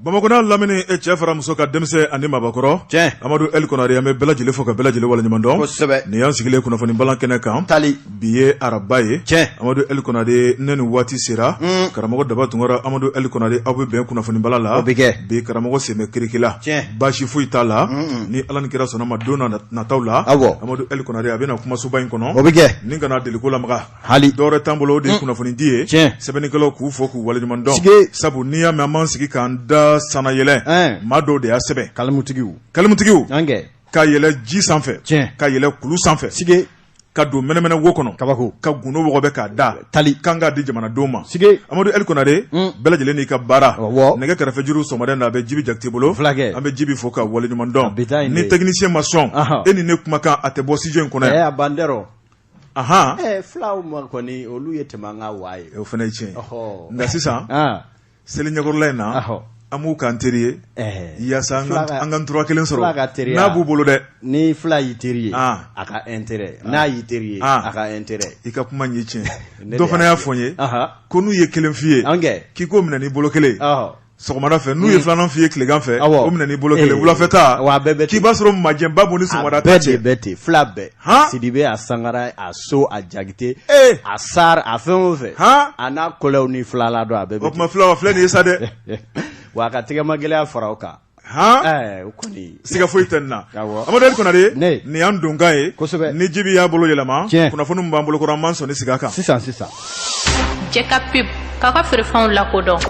Bamakɔ n'a lamini e cɛ fara muso kan denmisɛn ani mabakɔrɔ tiɲɛ Amadu El Konare an bɛ bɛɛ lajɛlen fo ka bɛɛ lajɛlen waleɲuman dɔn kosɛbɛ nin y'an sigilen kunnafoni balan kɛnɛ kan tali bi ye araba ye tiɲɛ Amadu El Konare ne ni waati sera karamɔgɔ Daba Tunkara Amadu El Konare aw bɛ bɛn kunnafoni balan la o bɛ kɛ bi karamɔgɔ sen bɛ kiriki la tiɲɛ baasi foyi t'a la ni Ala ni kira sɔnna ma don nataw la awɔ Amadu El Konare a bɛna kumasoba in kɔnɔ o bɛ kɛ ni kana deliko lamaga hali dɔwɛrɛ t'an bolo o de ye kunnafoni di ye tiɲɛ sɛbɛnnikɛlaw k'u fo k'u waleɲuman dɔn Sige. sabu n'i y'a mɛn an b'an sigi k'an da sannayɛlɛ Ɛn. maa dɔw de y'a sɛbɛn kalimutigiw kalimutigiw an kɛ ka yɛlɛ ji sanfɛ Tiɲɛ. ka yɛlɛ kulu sanfɛ sige ka don mɛnɛmɛnɛ wo kɔnɔ kabako ka gundo wɔgɔbɛ k'a da tali kan k'a di jamanadenw ma sige Amadu El Konare bɛɛ lajɛlen n'i ka baara Ɔwɔ. nɛgɛ kɛrɛfɛ juru sɔgɔmada in na a bɛ Jibi Jakite bolo Fulakɛ. an bɛ Jibi fo ka waleɲuman dɔn bi taa in ni de. technicien ma sɔn Ahan. e ni ne kumakan a tɛ bɔ studio in kɔnɔ ɛ yan a bandɛrɔ ahan ɛ fulaw ma kɔni olu ye tɛmɛ an ka wa ye o fana ye tiɲɛ ye ɔhɔ nka sisan ah seli ɲɛkɔrɔla in na Ahɔ. an b'u k'an teri ye ɛɛ yaasa an Fula ka ka- an ka ntura kelen fula sɔrɔ ka teriya. n'a b'u bolo dɛ ni fula y'i teri ye Ah. a ka intérêt n'a y'i teri ye Ah. a ka intérêt i ka kuma in ye tiɲɛ Ne dɔ de fana y'a y'a fɔ n ye Aha. ko n'u ye kelen f'i ye an kɛ k'i k'o minɛ n'i bolo kelen ye ɔhɔ sɔgɔmada fɛ n'u ye filanan f'i ye tilegan fɛ Awɔ. o minɛ n'i bolo kelen Eh. wulafɛ ta Wa a bɛɛ bɛ k'i ten. b'a sɔrɔ majɛnba b'u ni a sɔgɔmada ta bɛɛ de cɛ bɛ ten fila bɛɛ Han? Sidibe a Sangara a So a Jakite Eh. a Sar a fɛn o fɛn Han? a n'a kɔlɛw ni filala dɔn a bɛɛ o bɛ tuma fila filɛ nin ye sa dɛ ten wa a ka tɛgɛmagɛlɛya fara o kan han ɛɛ o kɔni siga foyi tɛ nin na Awɔ. Amadu El Konare Ne. nin y'an donkan ye Kosɛbɛ. ni Jibi y'a bolo yɛlɛma Tiɲɛ. kunnafoni min b'an bolo kɔrɔ an b'an sɔnni sigi a kan sisan sisan Jɛ ka pub k'a ka feerefɛnw lakodɔn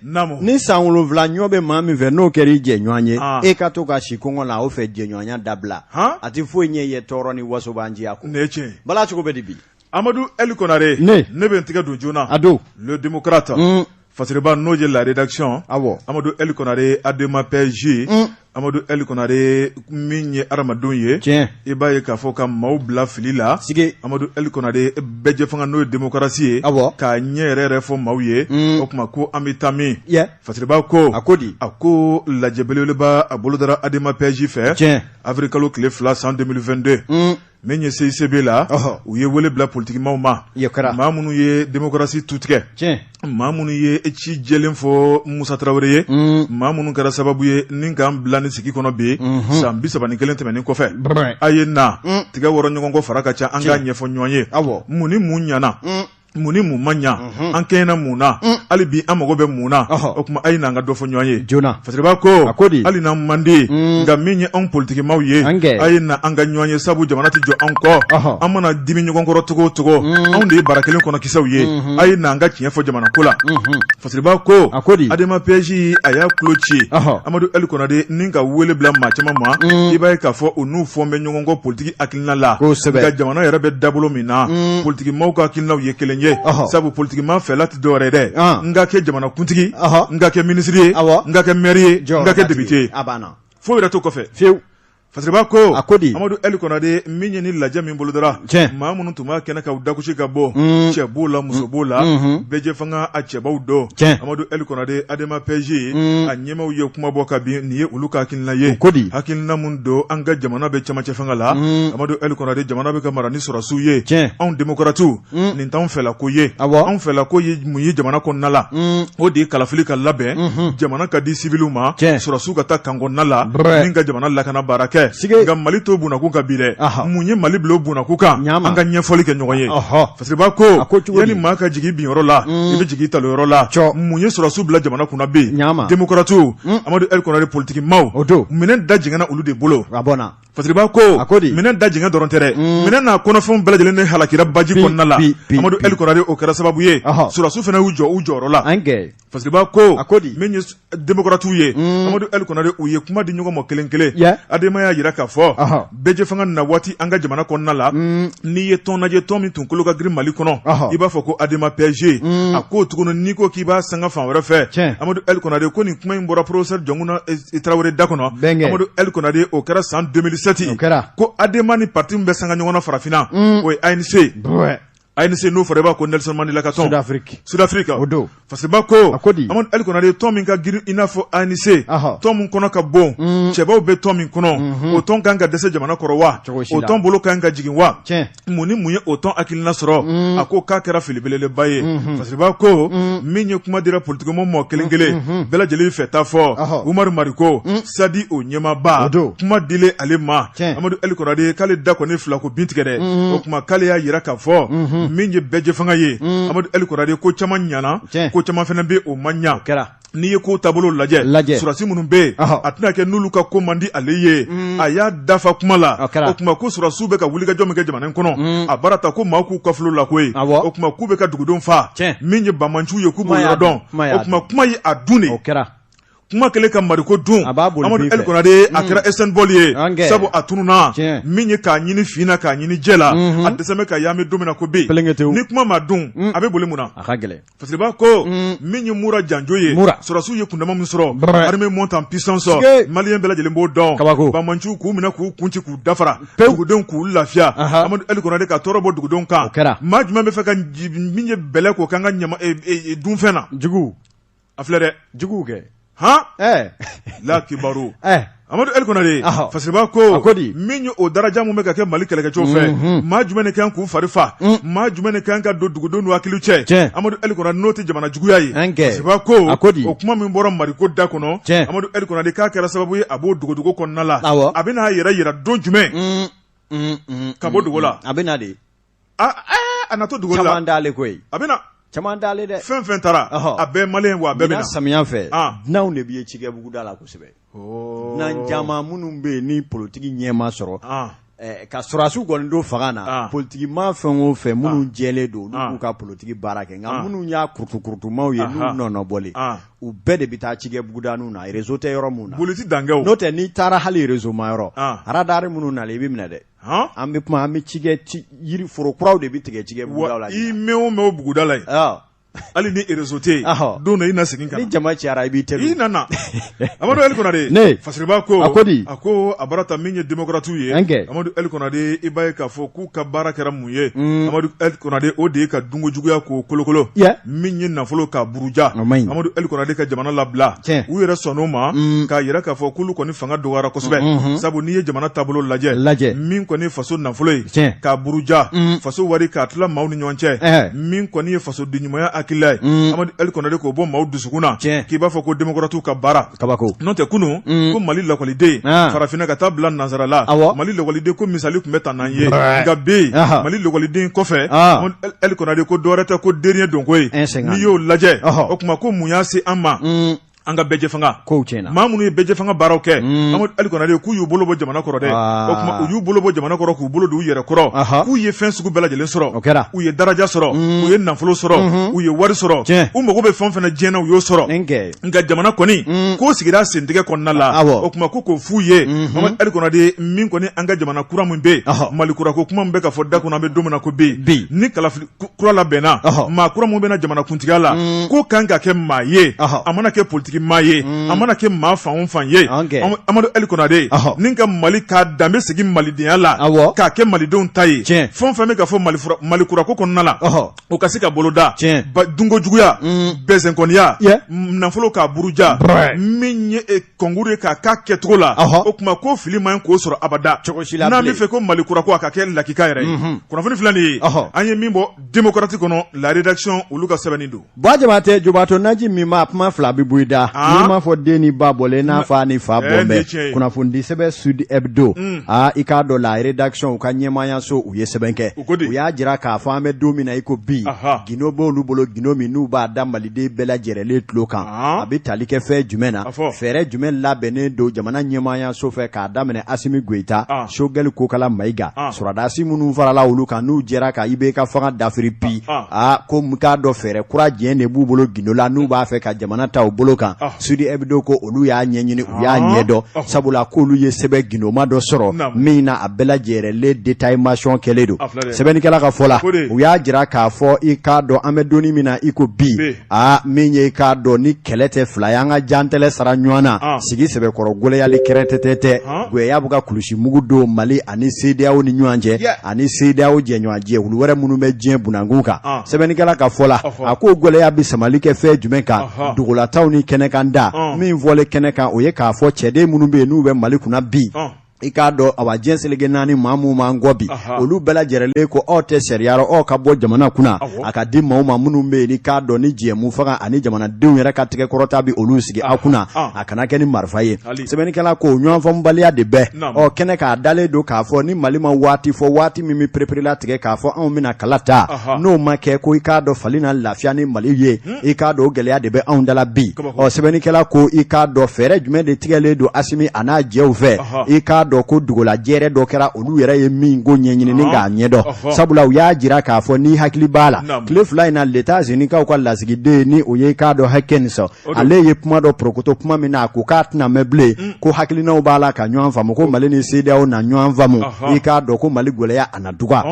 naamu ni san 7 ɲɔ bɛ maa min fɛ n'o kɛra i jɛɲɔgɔn ye Ah. e ka to ka si kɔngɔ la o fɛ jɛɲɔgɔnya dabila Han? a tɛ foyi ɲɛ i ye tɔɔrɔ ni wasobanjiya kɔ nin ye tiɲɛ ye bala cogo bɛ di bi Amadu El Konare Ne. ne bɛ n tigɛ don joona a don Le Démocrate Fasiriba n'o ye la rédaction Awɔ. Amadu El Konare ADEMA PSG Amadu El Konare min ye hadamadenw ye Tiɲɛ. i b'a ye k'a fɔ ka maaw bila fili la Sige. Amadu El Konare bɛɛjɛfanga n'o ye démocratie ye Awɔ. k'a ɲɛ yɛrɛ yɛrɛ fɔ maaw ye o tuma ko an bɛ taa min Yɛ. Fasiriba ko A ko di? a ko lajɛ belebeleba a bolodara ADEMA PSG fɛ Tiɲɛ. avril kalo tile 2 san 2022 min ye CICB la Ɔhɔ. u ye wele bila politikimaw ma Ye kɛra. maa minnu ye démocratie tutigɛ tiɲɛ maa minnu ye ci jɛlen fɔ Musa Tarawele ye maa minnu kɛra sababu ye ni k'an bila ni sigi kɔnɔ bi san 31 tɛmɛnen kɔfɛ Brɛ. a ye na tigɛ wɔrɔ ɲɔgɔn kɔ fara ka ca an k'a ɲɛfɔ ɲɔgɔn ye Awɔ. mun ni mun ɲana mun ni mun ma ɲa an kɛɲɛna mun na hali bi an mago bɛ mun na Ɔhɔ. o tuma a ye na an ka dɔ fɔ ɲɔgɔn ye Joona. Fasiriba ko A ko di? hali n'an man di nka min ye anw politikimaw ye An kɛ. a ye na an ka ɲɔgɔn ye sabu jamana tɛ jɔ an kɔ Ɔhɔ. an mana dimi ɲɔgɔn kɔrɔ cogo o cogo anw de ye bara kelen kɔnɔ kisɛw ye a ye na an ka tiɲɛ fɔ jamana ko la Fasiriba ko A ko di? ADEMA PSG a y'a tulo ci Ɔhɔ. Amadu El Konare ni ka wele bila maa caman ma i b'a ye k'a fɔ u n'u fɔ bɛ ɲɔgɔn kɔ politiki hakilina la Kosɛbɛ. nka jamana yɛrɛ bɛ dabolo min na politikimaw ka hakilinaw ye kelen ye Ɔhɔ. sabu politikima fɛla tɛ dɔwɛrɛ ye dɛ Ah. n ka kɛ jamanakuntigi Ɔhɔ. n ka kɛ minisiri ye Awɔ. n ka kɛ maire ye n ka kɛ député ye a banna foyi yɛrɛ t'o kɔfɛ fiyewu Fasiriba ko A ko di? Amadu El Konare min ye ni lajɛ min bolodara Tiɲɛ. maa minnu tun b'a kɛnɛ kan u dagosi ka bɔ cɛ b'o la muso b'o la bɛɛjɛ fanga a cɛbaw dɔn Tiɲɛ. Amadu El Konare ADEMA PSG a ɲɛmaaw ye kuma bɔ ka bin nin ye olu ka hakilina ye ko di? hakilina mun don an ka jamana bɛ cɛmancɛ fanga la Amadu El Konare jamana bɛ ka mara ni sɔrɔdasiw ye Tiɲɛ. anw démocrates nin t'anw fɛlako ye Awɔ. anw fɛlako ye mun ye jamana kɔnɔna la o de ye kalafili ka labɛn jamana ka di civiliw ma Tiɲɛ. sɔrɔdasiw ka taa kan kɔnɔna la Brɛ. ni ka jamana lakana baara kɛ Sige. nka Mali t'o bunakun kan bi dɛ Aha. mun ye Mali bila o bunakun kan Ɲama. an ka ɲɛfɔli kɛ ɲɔgɔn ye Ɔhɔ. Fasiriba ko A ko cogo di? yanni maa ka jigin i binyɔrɔ la i bɛ jigin i talonyɔrɔ la Cɔ. mun ye sɔrɔdasiw bila jamana kunna bi Ɲama. démocrates Amadu El Konare politiki maaw O don. minɛn da jɛngɛnna olu de bolo a bɔnna Fasiriba ko A ko di? minɛn da jɛngɛ dɔrɔn tɛ dɛ minɛn n'a kɔnɔfɛnw bɛɛ lajɛlen ne halakira baji Bi, kɔnɔna la bi, bi, Amadu bi. El Konare o kɛra sababu ye Ɔhɔ. sɔrɔdasiw fana y'u jɔ u jɔyɔrɔ la an kɛ Fasiriba ko A ko di? min ye démocrates ye Amadu El Konare u ye kuma di ɲɔgɔn ma kelen kelen Yeah. ADEMA y'a jira k'a fɔ Ɔhɔ. bɛɛjɛ fanga na waati an ka jamana kɔnɔna la n'i ye tɔn lajɛ tɔn min tun kolo ka girin Mali kɔnɔ Ɔhɔ. i b'a fɔ ko ADEMA PSG a ko tuguni n'i ko k'i b'a sanga fan wɛrɛ fɛ Tiɲɛ. Amadu El Konare ko nin kuma in bɔra professeur Jɔnkunda Tarawele da kɔnɔ Bɛnkɛ. Amadu El Konare o kɛra san 2007 O kɛra. ko ADEMA ni parti min bɛ sanga ɲɔgɔn na farafinna o ye ANC Brɛ. ANC n'o fɔra i b'a ko Nelson Mandela ka tɔn Sud-Afrique Sud-Afrique o don Fasiriba ko A ko di? Amadu Ali Konare tɔn min ka girin i n'a fɔ ANC Ahɔ. tɔn min kɔnɔ ka bon cɛbaw bɛ tɔn min kɔnɔ o tɔn kan ka dɛsɛ jamana kɔrɔ wa Cogo si o la. tɔn bolo kan ka jigin wa tiɲɛ mun ni mun ye o tɔn hakilina sɔrɔ a ko k'a kɛra fili belebeleba ye Fasiriba ko min ye kuma dira politikimɔgɔ mɔgɔ kelen kelen bɛɛ lajɛlen fɛ taa fɔ Ɔhɔ. Umaru Mariko SADI o ɲɛmaaba O don. kuma dilen ale ma Tiɲɛ. Amadu Ali Konare k'ale da kɔni fila ko bin tigɛ dɛ o tuma k'ale y'a yira k'a fɔ min ye bɛɛjɛfanga ye Amadu Ali Konare ko caman ɲana Tiɲɛ. ko caman fana bɛ o ma ɲa kɛra n'i ye ko taabolo lajɛ Lajɛ. sɔrɔdasi minnu bɛ yen Ɔhɔ. a tɛna kɛ n'olu ka ko man di ale ye a y'a dafa kuma la O kɛra. o tuma ko sɔrɔdasiw bɛ ka wulikajɔ min kɛ jamana in kɔnɔ a baara ta ko maaw k'u kɔfilɛ la koyi Awɔ. o tuma k'u bɛ ka dugudenw faa Tiɲɛ. min ye banbaanciw ye k'u b'o Kuma y'a yɔrɔ dɔn dun, kuma y'a o tuma kuma ye a dun de o kɛra kuma kɛlen ka Mariko dun A b'a boli Amadu bin Ali fɛ. Konare a kɛra Usain Bolt ye An kɛ. sabu a tununna Tiɲɛ. min ye k'a ɲini fin na k'a ɲini jɛ la a dɛsɛ bɛ ka y'an bɛ don min na ko bi Pelenketewu. ni kuma ma dun a bɛ boli mun na a ka gɛlɛn Fasiriba ko min ye Mura Janjo ye Mura. sɔrɔdasiw ye kundama min sɔrɔ Brɛ. armée monte en puissance Sige. malien bɛɛ lajɛlen b'o dɔn Kabako. banbaanciw k'u minɛ k'u kun ci k'u dafara Pewu. dugudenw k'u lafiya Aha. Amadu Ali Konare ka tɔɔrɔ bɔ dugudenw kan O kɛra. maa jumɛn bɛ fɛ ka min ye bɛlɛ k'o k'an ka ɲama dunfɛn na jugu a filɛ dɛ jugu kɛ han ɛɛ la kibaru ɛɛ Amadu Ali Konare Ahɔ. Fasiriba ko A ko di? min ye o daraja mun bɛ ka kɛ Mali kɛlɛkɛcɛw fɛ maa jumɛn de kan k'u fari fa maa jumɛn de kan ka don dugudenw n'u hakiliw cɛ Tiɲɛ. Amadu Ali Konare n'o tɛ jamana juguya ye An kɛ. Fasiriba ko A ko di? o kuma min bɔra Mariko da kɔnɔ Tiɲɛ. Amadu Ali Konare k'a kɛra sababu ye a b'o dogodogo kɔnɔna la Awɔ. a bɛna a yɛrɛ yira don jumɛn Ka bɔ dogo la. A bɛ na de a natɔ dogo la caman d'ale koyi a bɛna caman d'ale dɛ fɛn fɛn taara Ɔhɔ. a bɛɛ malien wa a bɛɛ bɛ ɲinan na samiya fɛ Ah. dunanw de bɛ ye cikɛbuguda la kosɛbɛ dunan caman minnu bɛ yen ni politiki ɲɛma sɔrɔ Ah. ka sɔrɔdasiw kɔni don fanga na Ah. politiki maa fɛn o fɛn minnu jɛlen don olu Ah. b'u ka politiki baara kɛ nka Ah. minnu y'a kurutukurutumaw ye n'u Aha. nɔnɔbɔlen Ah. u bɛɛ de bɛ taa cikɛbugudaninw na réseau tɛ yɔrɔ mun na boli ti dan kɛ o n'o tɛ n'i taara hali réseau ma yɔrɔ Ah. radar minnu nalen i bɛ minɛ dɛ han an bɛ kuma an bɛ cikɛ ci yiri foro kuraw de bɛ tigɛ cikɛbugudaw wa la i mɛn o mɛn o buguda la yen Ah. hali ni réseau tɛ yen Ahɔ. don dɔ i na segin ka ni na jama cayara i b'i i teliya nana Amadu Ali Konare Ne. Fasiriba ko A ko di? a ko a bara ta min ye démocrates ye An kɛ. Amadu Ali Konare i b'a ye k'a fɔ k'u ka baara kɛra mun ye Amadu Ali Konare o de ye ka dunko juguya k'o kolokolo Yeah. min ye nafolo k'a buruja O man ɲi. Amadu Ali Konare ka jamana labila Tiɲɛ. u yɛrɛ sɔnn'o ma k'a yira k'a fɔ k'olu kɔni fanga dɔgɔyara kosɛbɛ sabu n'i ye jamana taabolo lajɛ Lajɛ. min kɔni ye faso nafolo ye Tiɲɛ. k'a buruja faso wari k'a tila maaw ni ɲɔgɔn cɛ Ɛhɛ. min kɔni ye fasoden ɲumanya hakilila ye Amadu Ali Konare k'o bɔ maaw dusukun na Tiɲɛ. k'i b'a fɔ ko démocrates ka baara kabako n'o tɛ kunun ko Mali lakɔliden Ah. farafinna ka taa bila nansarala Awɔ. Mali lakɔliden ko misali tun bɛ ta n'an ye Brɛ. nka bi Aha. Mali lakɔliden kɔfɛ Ah. Amadu Ali Konare ko dɔwɛrɛ tɛ ko dernier donko ye Un cinquante. n'i y'o lajɛ Ɔhɔ. o tuma ko mun y'a se an ma an ka bɛɛjɛ fanga kow tiɲɛna maa minnu ye bɛɛjɛ fanga baaraw kɛ Amadu Ali Konare k'u y'u bolo bɔ jamana kɔrɔ dɛ Ah. o tuma u y'u bolo bɔ jamana kɔrɔ k'u bolo don u yɛrɛ kɔrɔ Aha. k'u ye fɛn sugu bɛɛ lajɛlen sɔrɔ O kɛra. u ye daraja sɔrɔ u ye nafolo sɔrɔ u ye wari sɔrɔ Tiɲɛ. u mago bɛ fɛn o fɛn na diɲɛ na u y'o sɔrɔ Nin kɛ nka jamana kɔni k'o sigira sentigɛ kɔnɔna la Awɔ. o tuma ko k'o f'u ye Mamadu Ali Konare min kɔni an ka jamana kura min bɛ Ɔhɔ. yen Mali kura ko kuma min bɛ ka fɔ da kɔnɔ an bɛ don min na ko bi Bi. ni kalafili kura labɛnna Ɔhɔ. maa kura min bɛna jamana kuntigiya la ko kan ka kɛ maa ye Ɔhɔ. a mana kɛ politiki maa ye a mana kɛ maa fan o fan ye An kɛ. Amadu Ali Konare Ɔhɔ. ni ka Mali k'a danbe segin malidenya la Awɔ. k'a kɛ malidenw ta ye Tiɲɛ. fɛn o fɛn bɛ ka fɔ Mali kura ko kɔnɔna la Ɔhɔ. o ka se ka boloda Tiɲɛ. Dunko juguya bɛsɛnkɔniya Yeah. nafolo k'a buruja Brɛ. min ye concours ye k'a k'a kɛcogo la Ɔhɔ. o tuma ko fili man ɲi k'o sɔrɔ abada Cogo si la n'an bɛ bilen. fɛ ko Mali kura ko a ka kɛ lakika yɛrɛ ye kunnafoni filɛ nin ye Ɔhɔ. an ye min bɔ démocrate kɔnɔ la rédaction olu ka sɛbɛnni don Buwa Jabatɛ Jobato naji min ma kuma fila bɛ bɔ i da Ah. n'i m'a fɔ den ni ba bɔlen n'a fa ni fa Eh, bɔn nin ye tiɲɛ bɛ ye. kunnafonidi sɛbɛn Sud Hebdo aa i k'a dɔn la rédaction u ka ɲɛmaayaso u ye sɛbɛn kɛ U ko di? u y'a jira k'a fɔ an bɛ don min na i ko bi Aha. gindo b'olu bolo gindo min n'u b'a da maliden bɛɛ lajɛrɛlen tulo kan Ah. a bɛ tali kɛ fɛn jumɛn na A fɔ. fɛɛrɛ jumɛn labɛnnen don jamana ɲɛmaayaso fɛ k'a daminɛ Asimi Goyita Ah. Sogɛli Kokala Mayiga Ah. sɔrɔdasi minnu farala olu kan n'u jɛra ka IBK fanga dafiri bi Ah. aa ko n k'a dɔn fɛɛrɛ kura jɛn de b'u bolo gindo la n'u b'a fɛ ka jamana ta u bolo kan kan, Sud Hebdo ko olu y'a ɲɛɲini, u y'a ɲɛdɔn, sabula k'olu ye sɛbɛn gindoma dɔ sɔrɔ min na a bɛɛ lajɛrɛlen détaillement kɛlen don. Sɛbɛnnikɛla ka fɔ la, u y'a jira k'a fɔ i k'a dɔn an bɛ donni min na i ko bi, aa min ye i k'a dɔn ni kɛlɛ tɛ fila ye, an ka jantɛlɛ sara ɲɔgɔn na, sigi sɛbɛkɔrɔ gɛlɛyali kɛrɛntɛtɛ gwɛya bɛ ka kulusi mugu don Mali ani CEDEAO ni ɲɔgɔn cɛ ani CEDEAO jɛɲɔgɔn jɛkulu wɛrɛ minnu bɛ diɲɛ bunankun kan. Sɛbɛnnikɛla ka fɔ la, a ko gɛlɛya bɛ samali kɛ fɛn jumɛn kan, dogolataw ni kɛnɛkan da min fɔlen kɛnɛ kan, o ye k'a fɔ cɛden minnu bɛ yen n'u bɛ Mali kunna bi, i k'a dɔn awa diɲɛ seleke naani maa minnu b'an kɔ bi, olu bɛɛ lajɛrɛlen ko aw tɛ sariya rɔ, aw ka bɔ jamana kunna, a ka di maaw ma minnu bɛ yen i k'a dɔn ni jɛmu fanga ani jamanadenw yɛrɛ ka tɛgɛkɔrɔta bɛ olu sigi aw kunna, a kana kɛ ni marifa ye. Sɛbɛnnikɛla ko ɲɔgɔnfaamubaliya de bɛ ɔ kɛnɛ k'a dalen don k'a fɔ ni Mali ma waati fɔ, waati min bɛ pereperelatigɛ k'a fɔ anw bɛna kala ta, n'o ma kɛ ko i k'a dɔn fali na lafiya ni Mali ye, i k'a dɔn o gɛlɛya de bɛ anw da la bi. Ɔ sɛbɛnnikɛla ko i k'a dɔn fɛɛrɛ jumɛn de tigɛlen don Asimi a n'a jɛw fɛ, i k'a dɔn ko dogola jɛrɛ dɔ kɛra olu yɛrɛ ye min ko ɲɛɲini ni k'a ɲɛdɔn, sabula u y'a jira k'a fɔ n'i hakili b'a la, tile 2 in na États-Unis kaw ka lasigiden ni o ye i k'a dɔn Hawkins, ale ye kuma dɔ porokoto, kuma min na a ko k'a tɛna mɛn bilen ko hakilinaw b'a la ka ɲɔgɔn faamu, ko Mali ni CEDEAO na ɲɔgɔn faamu, i k'a dɔn ko Mali gɛlɛya a na duga.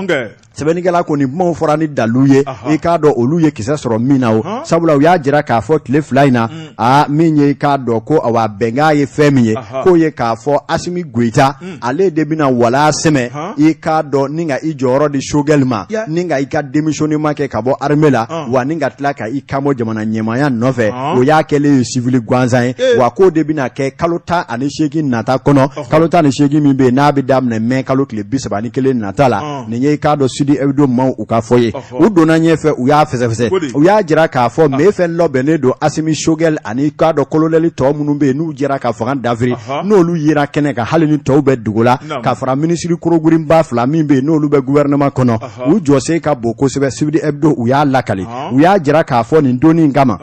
Sɛbɛnnikɛla ko nin kumaw fɔra ni dalu ye, i k'a dɔn olu ye kisɛ sɔrɔ min na o, sabula u y'a jira k'a fɔ tile 2 in na, aa min ye i k'a dɔn ko awa bɛnkan ye fɛn min ye, k'o ye k'a fɔ Asimi Goyita ale de bɛna wala sɛmɛ, i k'a dɔn ni ka i jɔyɔrɔ di Choguel ma, ni ka i ka démissionnement kɛ ka bɔ armée la, wa ni ka tila ka i kanbɔ jamana ɲɛmaaya nɔfɛ, o y'a kɛlen ye civil gansan ye, wa k'o de bɛna kɛ kalo 18 nata kɔnɔ, kalo 18 min bɛ yen n'a bɛ daminɛ mai kalo tile 31 nata la. Nin ye i k'a dɔn Sud Hebdo maaw u ka fɔ ye. U donna ɲɛfɛ, u y'a fɛsɛfɛsɛ, u y'a jira k'a fɔ mais fɛn labɛnnen don Asimi, Choguel ani i k'a dɔn kolonɛli tɔ minnu bɛ yen n'u jɛra ka fanga dafiri, n'olu yera kɛnɛ kan hali ni tɔw bɛ dogo la, ka fara minisiri korogurinba 2 min bɛ yen n'olu bɛ gouvernement kɔnɔ, u jɔsen ka bon kosɛbɛ. Sud Hebdo u y'a lakali, u y'a jira k'a fɔ nin donni in kama,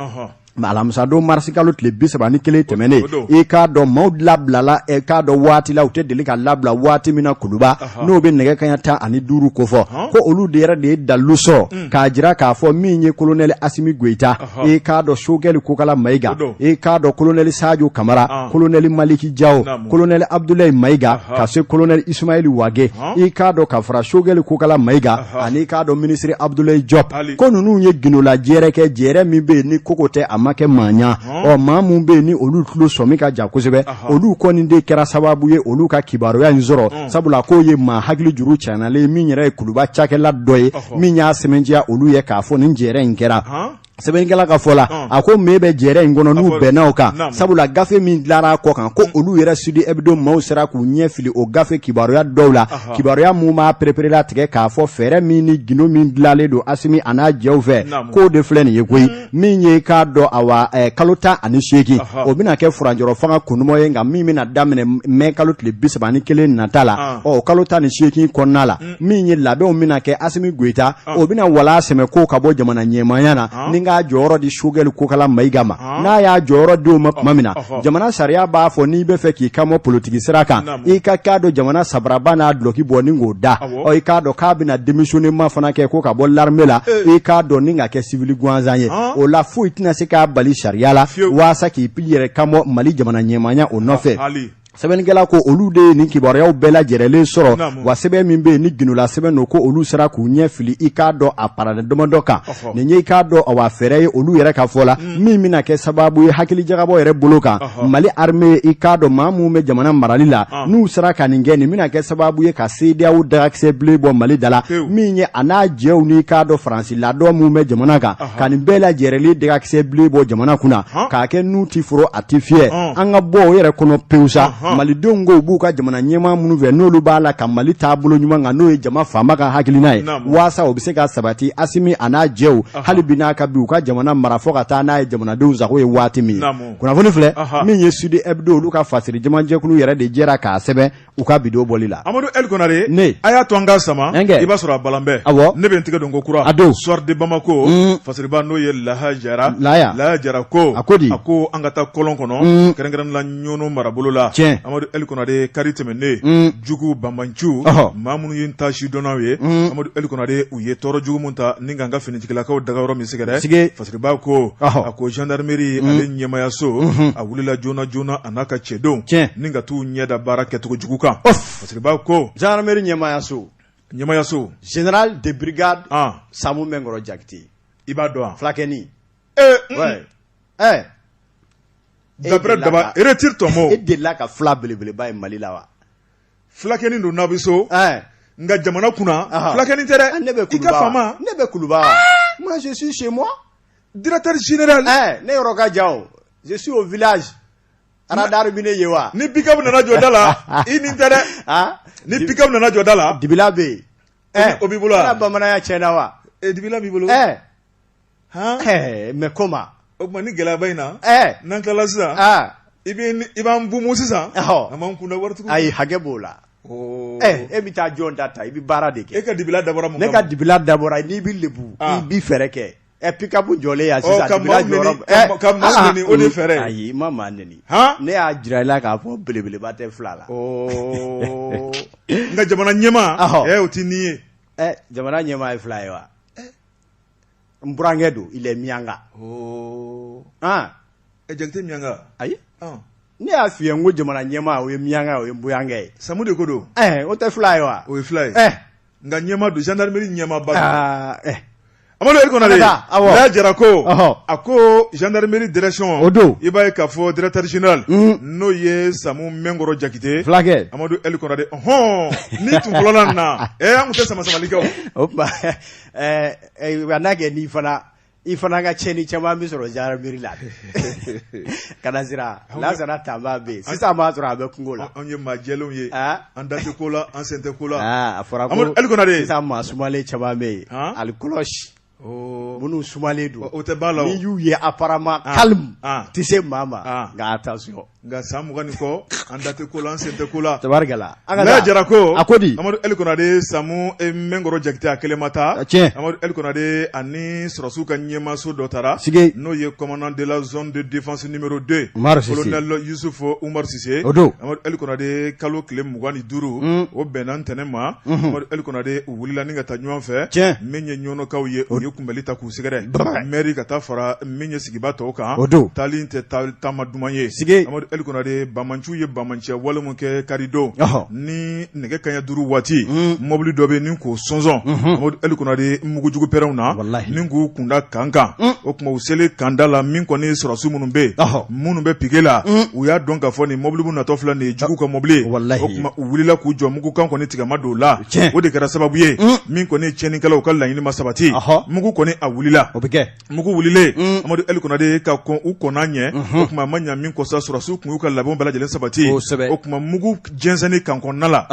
alamisadon marisi kalo tile 31 tɛmɛnen, i k'a dɔn maaw labilala i k'a dɔn waati la u tɛ deli ka labila waati min na Kuluba, n'o bɛ nɛgɛ kaɲa 15 kofɔ, ko olu de yɛrɛ de ye dalilu sɔrɔ k'a jira k'a fɔ min ye kolonɛli Asimi Goyita, i k'a dɔn Choguel Kokala Mayiga, i k'a dɔn kolonɛli Sajo Kamara, kolonɛli Maliki Jawo, kolonɛli Abudulayi Mayiga, ka se kolonɛli Ismaël Wage, i k'a dɔn ka fara Choguel Kokala Mayiga ani i k'a dɔn minisiri Abudulayi Jɔp, ko ninnu ye gindola jɛrɛ kɛ, jɛrɛ min bɛ yen ni koko tɛ a ma kɛ maa ɲa. Ɔ maa min bɛ yen ni olu tulo sɔmi ka jan kosɛbɛ, olu kɔni de kɛra sababu ye olu ka kibaruya in sɔrɔ, sabula k'o ye maa hakili juru canalen min yɛrɛ ye Kuluba cakɛla dɔ ye min y'a sɛmɛntiya olu ye k'a fɔ nin jɛrɛ in kɛra. Sɛbɛnnikɛla ka fɔ la, a ko mais bɛ jɛrɛ in kɔnɔ n'u bɛnna o kan, sabula gafe min dilara a kɔ kan, ko olu yɛrɛ Sud Hebdo maaw sera k'u ɲɛ fili o gafe kibaruya dɔw la, kibaruya mun b'a pereperelatigɛ k'a fɔ fɛɛrɛ min ni gindo min dilanlen don Asimi a n'a jɛw fɛ, k'o de filɛ nin ye koyi. Min ye k'a dɔn awa kalo 18, o bɛna kɛ furancɛrɔ fanga kundumɔ ye, nka min bɛna daminɛ mai kalo tile 31 nata la. Ɔ kalo 18 kɔnɔna la, min ye labɛnw bɛna kɛ, Asimi Goyita o bɛna wala sɛmɛ ko ka bɔ jamana ɲɛmaaya na ni k'a jɔyɔrɔ di Choguel Kokala Mayiga ma. N'a y'a jɔyɔrɔ di o ma tuma min na, jamana sariya b'a fɔ n'i bɛ fɛ k'i kanbɔ politiki sira kan, i ka k'a dɔn jamana sabaraba n'a dulɔki bɔ ni k'o da. Ɔ i k'a dɔn k'a bɛna démissionnement fana kɛ ko ka bɔ l'armée la, i k'a dɔn ni ka kɛ civil gansan ye. O la foyi tɛna se k'a bali sariya la waasa k'i yɛrɛ kanbɔ Mali jamana ɲɛmaaya o nɔfɛ. Sɛbɛnnikɛla ko olu de ye nin kibaruyaw bɛɛ lajɛrɛlen sɔrɔ, wa sɛbɛn min bɛ yen ni gindola sɛbɛn don, ko olu sera k'u ɲɛ fili i k'a dɔn a parana damadɔ kan. Nin ye i k'a dɔn awa fɛɛrɛ ye olu yɛrɛ ka fɔ la min bɛna kɛ sababu ye hakili jagabɔ yɛrɛ bolo kan Mali armée, i k'a dɔn maa minnu bɛ jamana marali la, n'u sera ka nin kɛ, nin bɛna kɛ sababu ye ka CEDEAO dagakisɛ bilen bɔ Mali da la, min ye a n'a jɛw n'i k'a dɔn Faransi ladɔn minnu bɛ jamana kan, ka nin bɛɛ lajɛrɛlen dagakisɛ bilen bɔ jamana kunna k'a kɛ n'u ti foro a ti fiyɛ, an ka bɔ o yɛrɛ kɔnɔ pewu sa. Malidenw ko u b'u ka jamana ɲɛmaa minnu fɛ, n'olu b'a la ka Mali taabolo ɲuman kan, n'o ye jama faama ka hakilina ye, waasa o bɛ se ka sabati, Asimi a n'a jɛw hali bi n'a ka bi u ka jamana mara fo ka taa n'a ye jamanadenw sago ye waati min ye. Kunnafoni filɛ min ye Sud Hebdo olu ka fasiri jamanjɛkulu yɛrɛ de jɛra k'a sɛbɛn u ka bi don bɔli la. Amadu El Konare, ne a y'a to an ka sama, i b'a sɔrɔ a balan bɛɛ. Awɔ, ne bɛ n tigɛ don ko kura. A don. Soir de Bamako, fasiriba n'o ye Laha Jara. Laya. Laya Jara ko. A ko di? A ko an ka taa kɔlɔn kɔnɔ. Kɛrɛnkɛrɛnnen la Ɲɔnɔ marabolo la. Tiɲɛ. Amadu Ɛli Konate kari tɛmɛnen jugu banbanciw maa minnu ye ta sidɔnnaw ye Amadu Ɛli Konate u ye tɔɔrɔ jugu min ta ni k'an ka finitigilakaw dagayɔrɔ min sɛgɛrɛ Fasiriba ko a ko gendarmerie ale ɲɛmayaso a wulila joona joona a n'a ka cɛdenw ni ka t'u ɲɛ da baara kɛcogo jugu kan. Fasiriba ko gendarmerie ɲɛmayaso ɲɛmayaso général de brigade Samu Mɛnkɔrɔ Jakite i b'a dɔn wa? Fulakɛnin. Ee d'après Daba retire ton mot. E delila ka fila belebeleba ye Mali la wa? Fulakɛnin don n'a bɛ so nka jamana kunna fulakɛnin tɛ dɛ. Ne bɛ i ka faama. Ne bɛ Kuluba wa? Moi je suis chez moi. Directeur général. Ne yɔrɔ ka jan o. Je suis au village. Radar bɛ ne ye wa? Ni pick-up nana jɔ da la i nin tɛ dɛ. Ni pick-up nana jɔ da la. Dibila bɛ yen. O b'i bolo wa? E ka bamananya tiɲɛna wa? Dibila b'i bolo. Mais comment? O tuma ni gɛlɛyaba in na n'an tilala sisan i b'an bumu sisan an b'an kunda waritigiw ayi hakɛ b'o la e bɛ taa jɔn da ta i bɛ baara de kɛ e ka dibila dabɔra mun ne ka dibila dabɔra n'i bɛ lebu i bɛ fɛɛrɛ kɛ pick-up jɔlen yan sisan ka maaw neni ka maaw neni o de ye fɛɛrɛ ye ayi n ma maa neni ne y'a jira i la k'a fɔ belebeleba tɛ fila la nka jamana ɲɛmaa o tɛ nin ye jamana ɲɛmaa ye fila ye wa n burankɛ don il est miyanka oh. Jakite miyanka ayi ne y'a f'i ye n ko jamana ɲɛmaa o ye miyanka o ye n burankɛ ye Samu de ko don o tɛ fila ye wa o ye fila ye nka ɲɛmaa don gendarmerie ɲɛmaaba don Amadu Ɛli Konate Laya Jara ko a ko gendarmerie direction o don i b'a ye k'a fɔ directeur général n'o ye Samu Mɛnkɔrɔ Jakite fulakɛ Amadu Ɛli Konate ɔhɔn n'i tun fɔlɔla nin na an tun tɛ sama samali kɛ o tuma n'a kɛ n'i fana i fana ka tiɲɛni caman bɛ sɔrɔ gendarmerie la ka na sira Lasana Tanba bɛ yen sisan b'a sɔrɔ a bɛ kungo la anw ye maa jɛlenw ye an da tɛ ko la an sen tɛ ko la a fɔra ko Ɛli Konate sisan maa sumalen caman bɛ yen alikɔlɔsi minnu sumalen don o tɛ ba la n'i y'u ye apparemment calme tɛ se maa ma nka attention Nka san 20 ni kɔ an da tɛ ko la an sen tɛ ko la tabarikala Laya Jara ko a ko di Amadu Ɛli Konate Samu Mɛnkɔrɔ Jakite a kelen ma taa tiɲɛ Amadu Ɛli Konate ani sɔrɔdasiw ka ɲɛmaaso dɔ taara sigi n'o ye commandant de la zone de défense numéro 2 Umaru Sise colonel Yusuf Umaru Sise o don Amadu Ɛli Konate kalo tile 25 o bɛnna ntɛnɛn ma Amadu Ɛli Konate u wulila ni ka taa ɲɔgɔn fɛ tiɲɛ min ye ɲɔnɔkaw ye u ye kunbɛli ta k'u sɛgɛrɛ maire ka taa fara min ye sigibaa tɔw kan o don taali tɛ taama duman ye sigi Amadu Ɛli Konate banbaanciw ye banbaanciya wale min kɛ karidon ni nɛgɛ kanɲɛ 5 waati mɔbili dɔ bɛ ni k'o sɔnsɔn Amadu Ɛli Konate mugujugu pɛrɛnw na ni k'u kunda camp kan o tuma u selen camp da la min kɔni sɔrɔdasi minnu bɛ yen minnu bɛ piquet la u y'a dɔn k'a fɔ nin mɔbili min natɔ filɛ nin ye jugu ka mɔbili ye o tuma u wulila k'u jɔ mugukan kɔni tigɛ ma don u la o de kɛra sababu ye min kɔni tiɲɛnikɛlaw ka laɲini ma sabati mugu kɔni a wulila o bɛ kɛ mugu wulilen Amadu Ɛli Konate ka kɔn u kɔnna ɲɛ o tuma a ma ɲa min kɔ sa sɔrɔdasiw tun y'u ka labɛnw bɛɛ lajɛlen sabati o tuma mugu jɛnsɛnni camp kɔnɔna la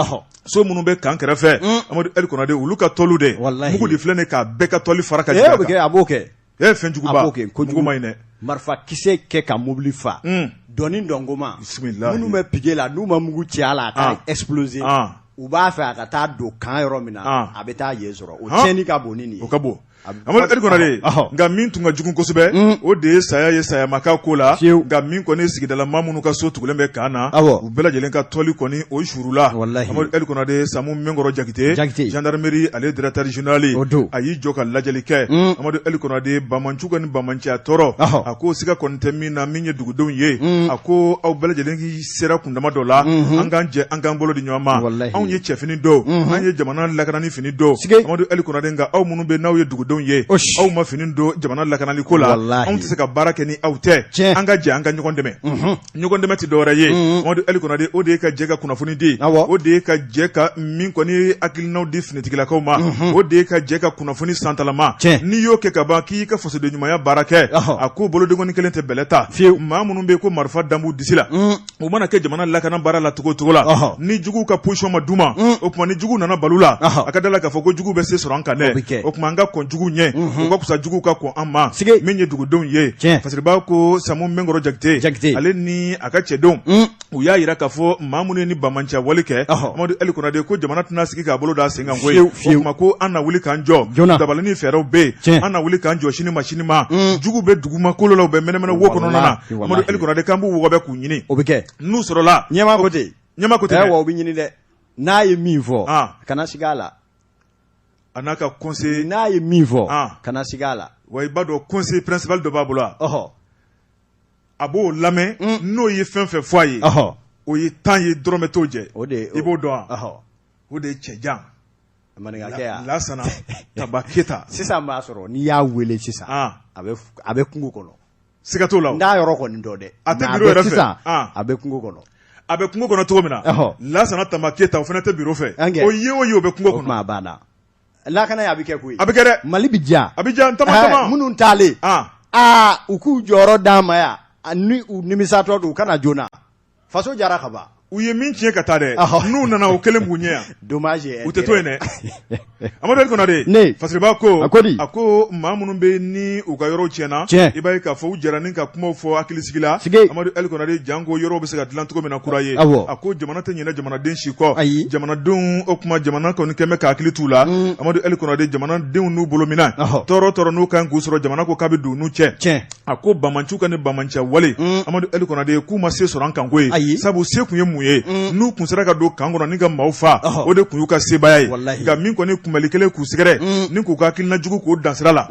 so minnu bɛ camp kɛrɛfɛ Amadu Ɛli Konate olu ka tɔlu de mugu de filɛ nin k'a bɛɛ ka tɔli fara ka jigin a b'o kɛ e fɛnjuguba a b'o kɛ kojugu ma ɲi dɛ marifa kisɛ kɛ ka mobili fa dɔnni dɔnkoma minnu bɛ piquet la n'u ma mugu ci a la a ka exploser u b'a fɛ a ka taa don camp yɔrɔ min na a bɛ taa yen sɔrɔ o tiɲɛni ka bon ni nin ye o ka bon Amadu Ɛli Konate nka min tun ka jugu kosɛbɛ o de ye saya ye saya ma k'a ko la nka min kɔni sigidala maa minnu ka so tugulen bɛ camp na u bɛɛ lajɛlen ka tɔli kɔni o suurula Amadu Ɛli Konate Samu Mɛnkɔrɔ Jakite gendarmerie ale directeur général a y'i jɔ ka lajɛli kɛ Amadu Ɛli Konate banbaanciw ka nin banbaanciya tɔɔrɔ a ko siga kɔni tɛ min na min ye dugudenw ye a ko aw bɛɛ lajɛlen sera kundama dɔ la an k'an jɛ an k'an bolo di ɲɔgɔn ma anw ye cɛfini don an ye jamana lakanani fini don Amadu Ɛli Konate nka aw minnu bɛ n'aw ye dugudenw ye aw ma fini don jamana lakanali ko la anw tɛ se ka baara kɛ ni aw tɛ an ka jɛ an ka ɲɔgɔn dɛmɛ ɲɔgɔn dɛmɛ tɛ dɔwɛrɛ ye Amadu Ɛli Konate o de ye ka jɛ ka kunnafoni di o de ye ka jɛ ka min kɔni hakilinaw di finitigilakaw ma o de ye ka jɛ ka kunnafoni santalama n'i y'o kɛ ka ban k'i ka fasoden ɲumanya baara kɛ a ko bolodenkɔni kelen tɛ bɛlɛ ta maa minnu bɛ ko marifa da b'u disi la u mana kɛ jamana lakana baara la cogo cogo la ni jugu ka position ma d'u ma o tuma ni jugu nana balo la a ka da la k'a fɔ ko jugu bɛ se sɔrɔ an kan dɛ o tuma an ka kɔn jugu ɲɛ o ka fisa jugu ka kɔn an ma min ye dugudenw ye Fasiriba ko Samu Mɛnkɔrɔ Jakite ale ni a ka cɛdenw. U y'a jira k'a fɔ maa minnu ye ni banbaanciya wale kɛ, Amadu Ɛli Konate, ko jamana tɛna sigi k'a bolo da sen kan koyi. O tuma ko an na wuli k'an jɔ, dabali ni fɛɛrɛw bɛ yen, an na wuli k'an jɔ sini ma sini ma. Jugu bɛ dugumakolo la, u bɛ mɛnɛmɛnɛ wo kɔnɔna na. Amadu Ɛli Konate k'an b'u wɔgɔbɛ k'u ɲini. O bɛ kɛ. N'u sɔrɔla. Ɲɛmaa ko ten. Ɲɛmaa ko ten. O bɛ ɲini dɛ. N'a ye min fɔ, kana siga a la. A n'a ka conseil. N'a ye min fɔ, kana siga a la. Wa i b'a dɔn conseiller principal dɔ b'a bolo wa? A b'o lamɛn, n'o ye fɛn fɛn fɔ a ye, o ye 10 ye, dɔrɔmɛ t'o jɛ. O de i b'o dɔn wa? O de ye cɛjan maninkakɛ Lasana Taba Keyita. Sisan b'a sɔrɔ n'i y'a wele sisan, a bɛ kungo kɔnɔ. Siga t'o la. N t'a yɔrɔ kɔni dɔn dɛ. A tɛ bureau yɛrɛ fɛ sisan, a bɛ kungo kɔnɔ. A bɛ kungo kɔnɔ cogo min na, Lasana Taba Keyita, o fana tɛ bureau fɛ. O ye o ye, o bɛ kungo kɔnɔ. A banna. Lakana ye, a bɛ kɛ koyi. A bɛ kɛ dɛ. Mali bɛ diya. A bɛ diya ntama tama. Minnu taalen. Aa, u k'u jɔyɔrɔ d'an ma yan, ni u nimisatɔ don, u ka na joona. Faso jara ka ban. U ye min tiɲɛ ka taa dɛ, n'u nana, o kelen b'u ɲɛ yan. Dommage. U tɛ to yen dɛ. Amadu El Konate. Ne. Fasiriba ko. A ko di? A ko maa minnu bɛ ni u ka yɔrɔw tiɲɛna. Tiɲɛ. I b'a ye k'a fɔ u jɛra ni ka kumaw fɔ hakilisigi la. Sigi. Amadu El Konate, janko yɔrɔw bɛ se ka dilan cogo min na kura ye. Awɔ. A ko jamana tɛ ɲinɛ jamanaden si kɔ. Ayi. Jamanadenw, o tuma jamana kɔni kɛn bɛ ka hakili t'u la. Amadu El Konate, jamanadenw n'u bolo minɛ. Tɔɔrɔ tɔɔrɔ n'u kan k'u sɔrɔ, jamana ko k'a bɛ don u n'u cɛ. Tiɲɛ. A ko banbaanciw ka ni banbaanciya wale, Amadu El Konate, k'u ma se sɔrɔ an kan koyi. Ayi. Sabu se tun ye mun ye? N'u kun sera ka don camp kɔnɔ ni ka maaw faa, o de tun y'u ka sebaaya ye. Walahi. Nka min kɔni kunbɛli kɛlen k'u sɛgɛrɛ ni k'u ka hakilina jugu k'o dan sira la.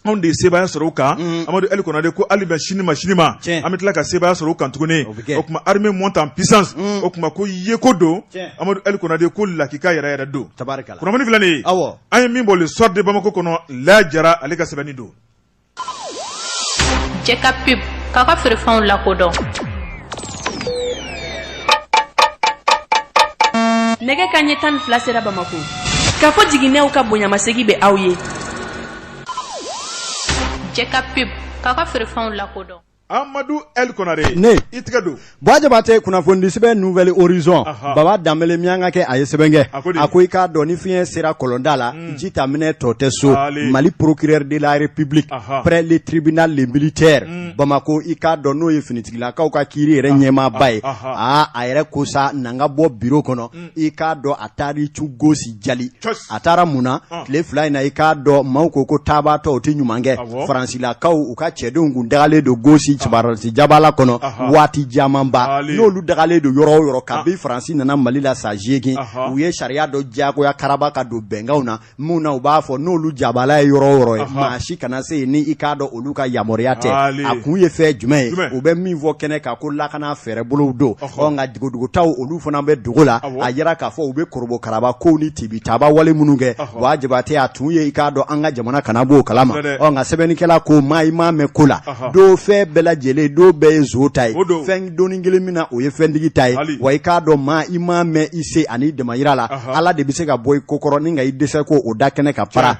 Anw de ye sebaaya sɔrɔ u kan. Amadu El Konate ko hali bɛ sini ma sini ma, an bɛ tila ka sebaaya sɔrɔ u kan tuguni. O tuma armée monte en puissance. O tuma ko yeko don. Amadu El Konate ko lakika yɛrɛ yɛrɛ don. Tabarikala. Kunnafoni filɛ nin ye. An ye min bɔ Le Soir de Bamako kɔnɔ, Laya Jara ale ka sɛbɛnni don. Cɛ ka pub k'a ka feerefɛnw lakodɔn. Nɛgɛ kanɲɛ 12 sera Bamako. K'a fɔ jiginɛw ka bonyamasegin bɛ aw ye. Cɛ ka pub k'a ka feerefɛnw lakodɔn. Amadu El Konare. Ne. I tɛgɛ don. Buwa Jabate, kunnafonidisɛbɛn Nouvel Horizon. Baba Danbele Miyankakɛ, a ye sɛbɛn kɛ. A ko di? A ko i k'a dɔn ni fiɲɛ sera kɔlɔnda la, ji ta minɛ tɔ tɛ so. Ale. Mali procureur de la République près le tribunal le militaire Bamako, i k'a dɔn n'o ye finitigilakaw ka kiiri yɛrɛ ɲɛmaaba ye. Aa, a yɛrɛ ko sa na ka bɔ bureau kɔnɔ, i k'a dɔn a taar'i cu gosi jali. Cɔsi. A taara mun na? Tile 2 in na, i k'a dɔn maaw ko ko taabaatɔ o tɛ ɲuman kɛ. Faransilakaw, u ka cɛdenw kun dagalen don gosi Faransi jabala kɔnɔ waati camanba. N'olu dagalen don yɔrɔ o yɔrɔ, kabi Faransi nana Mali la san 8, u ye sariya dɔ diyagoya karaba ka don bɛnkanw na min na u b'a fɔ n'olu jabala ye yɔrɔ o yɔrɔ ye, maa si kana se yen ni i k'a dɔn olu ka yamaruya tɛ. A kun ye fɛn jumɛn ye? U bɛ min fɔ kɛnɛ kan ko lakana fɛɛrɛbolow don. Ɔ, nka dogodogotaw olu fana bɛ dogo la. A yira k'a fɔ u bɛ korobokaraba kow ni tibitaba wale minnu kɛ, Buwa Jabate, a tun ye i k'a dɔn an ka jamana kana b'o kalama. Ɔ, nka sɛbɛnnikɛla ko maa i m'a mɛn ko la don fɛn bɛɛ lajɛlen, don bɛɛ ye zo ta ye, fɛn doni kelen min na o ye fɛntigi ta ye. Wa i k'a dɔn maa i m'a mɛn i se ani damayira la, Ala de bɛ se ka bɔ i ko kɔrɔ ni ka i dɛsɛ ko o da kɛnɛ ka para.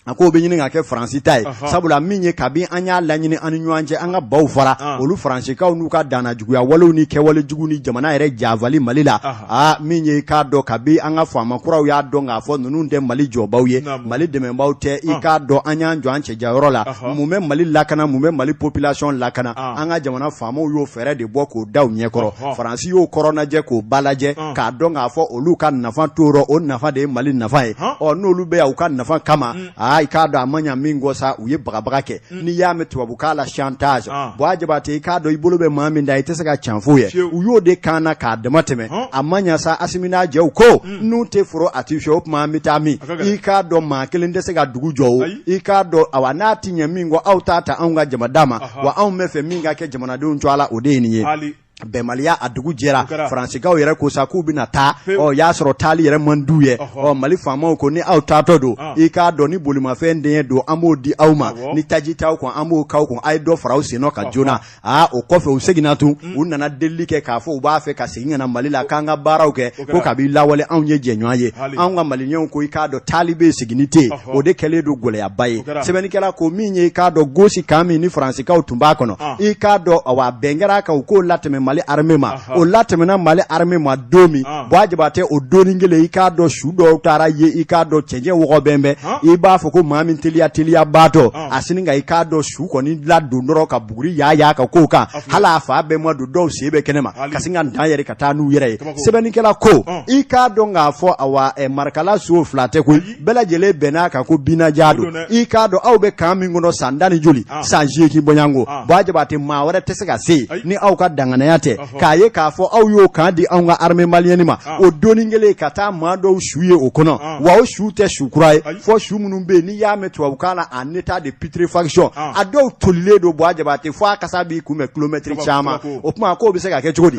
A ko bɛ ɲini ka kɛ Faransi ta ye, sabula min ye kabi an y'a laɲini an ni ɲɔgɔn cɛ, an ka baw fara olu Faransikaw n'u ka danna juguya walew ni kɛwale jugu ni jamana yɛrɛ janfali Mali la. Aa, min ye i k'a dɔn kabi an ka faama kuraw y'a dɔn k'a fɔ ninnu tɛ Mali jɔbaw ye, Mali dɛmɛbaw tɛ, i k'a dɔn an y'an jɔ an cɛjayɔrɔ la. Mun bɛ Mali lakana? Mun bɛ Mali population lakana? An ka jamana faamaw y'o fɛɛrɛ de bɔ k'o da u ɲɛkɔrɔ. Faransi y'o kɔrɔnajɛ k'o balajɛ k'a dɔn k'a fɔ olu ka nafa t'o rɔ, o nafa de ye Mali nafa ye. Ɔ, n'olu bɛ yan u ka nafa kama, aa, i k'a dɔn a ma ɲa min kɔ sa, u ye bagabaga kɛ. N'i y'a mɛn tubabukan la chantage, Buwa Jabate, i k'a dɔn i bolo bɛ maa min da, i tɛ se ka can f'o ye. U y'o de kan na k'a dama tɛmɛ. A ma ɲa sa, Asimi n'a jɛw ko n'u tɛ foro a tɛ fiyɛ, o tuma an bɛ taa min? I k'a dɔn maa kelen tɛ se ka dugu jɔ o. I k'a dɔn awa n'a tɛ ɲɛ min kɔ, aw t'a ta anw ka jama d'a ma. Wa anw bɛ fɛ min ka kɛ jamanadenw tɔgɔ la, o de ye nin ye. Bɛnbaliya a dugu jɛra, Faransikaw yɛrɛ ko sa k'u bɛna taa. Ɔ, y'a sɔrɔ taali yɛrɛ man d'u ye. Ɔ, Mali faamaw ko ni aw taatɔ don, i k'a dɔn ni bolimafɛn den don, an b'o di aw ma, ni taji t'aw kun, an b'o k'aw kun, a ye dɔ fara aw sen kan joona. Aa, o kɔfɛ u seginna tun, u nana delili kɛ k'a fɔ u b'a fɛ ka segin ka na Mali la k'an ka baaraw kɛ, ko kabi lawale anw ye jɛɲɔgɔn ye. Anw ka maliyɛnw ko i k'a dɔn taali bɛ yen, seginni tɛ yen, o de kɛlen don gɛlɛyaba ye. Sɛbɛnnikɛla ko min ye i k'a dɔn gosi kan min ni Faransikaw tun b'a kɔnɔ, i k'a dɔn awa bɛn kɛra a kan, u k'o latɛmɛ Mali Mali armée ma, o latɛmɛna Mali armée ma don min, Buwa Jabatɛ, o donnin kelen, i k'a dɔn su dɔw taara ye, i k'a dɔn cɛncɛn wɔgɔbɛn bɛ, i b'a fɔ ko maa min teliya teliya baatɔ a sini ka i k'a dɔn su kɔni ladon dɔrɔn ka buguri yaa ka kow kan, hali a fa bɛɛ ma don, dɔw sen bɛ kɛnɛma ka sin ka dan yɛrɛ ka taa n'u yɛrɛ ye. Sɛbɛnnikɛla ko i k'a dɔn k'a fɔ awa Marikala suw fila tɛ koyi, bɛɛ lajɛlen bɛnn'a kan ko binnaja don. I k'a dɔn aw bɛ camp min kɔnɔ san 10 ni joli, san 8 bɔɲɔgɔnko, Buwa Jabatɛ, maa wɛrɛ tɛ se ka se yen ni aw ka danganiya tɛ, k'a ye k'a fɔ aw y'o camp di anw ka armée malienne ma, o donnin kelen ka taa maa dɔw su ye o kɔnɔ. Wa o su tɛ su kura ye, fɔ su minnu bɛ yen n'i y'a mɛn tubabukan na en état de putréfaction, a dɔw tolilen don, Buwa Jabatɛ, fo a kasa b'i kunbɛn kilomɛtiri caman. O tuma k'o bɛ se ka kɛ cogo di?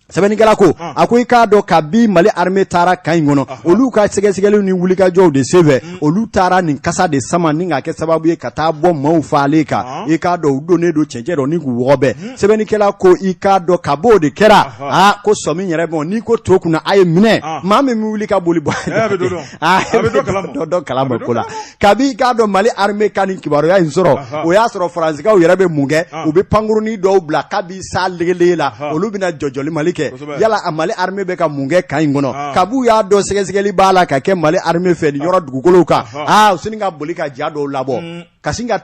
Sɛbɛnnikɛla ko a ko i k'a dɔn kabi Mali armée taara camp in kɔnɔ, olu ka sɛgɛsɛgɛliw ni wulikajɔw de senfɛ, olu taara nin kasa de sama ni k'a kɛ sababu ye ka taa bɔ maaw faalen kan. I k'a dɔn u donnen don cɛncɛn rɔ ni k'u wɔgɔbɛ. Sɛbɛnnikɛla ko i k'a dɔn kab'o de kɛra, aa ko sɔmi yɛrɛ bɔn n'i ko to kunna a ye minɛ, maa min bɛ wuli ka boli bɔ a bɛ dɔ kalama ko la. Kabi i k'a dɔn Mali armée ka nin kibaruya in sɔrɔ, o y'a sɔrɔ Faransikaw yɛrɛ bɛ mun kɛ? U bɛ pankurunin dɔw bila kabi sa legelege la, olu bɛna jɔjɔli Mali kɛ. Yala a Mali armée bɛ ka mun kɛ camp in kɔnɔ? Kab'u y'a dɔn sɛgɛsɛgɛli b'a la ka kɛ Mali armée fɛ nin yɔrɔ dugukolow kan, aa u sin ka boli ka ja dɔw labɔ ka sin ka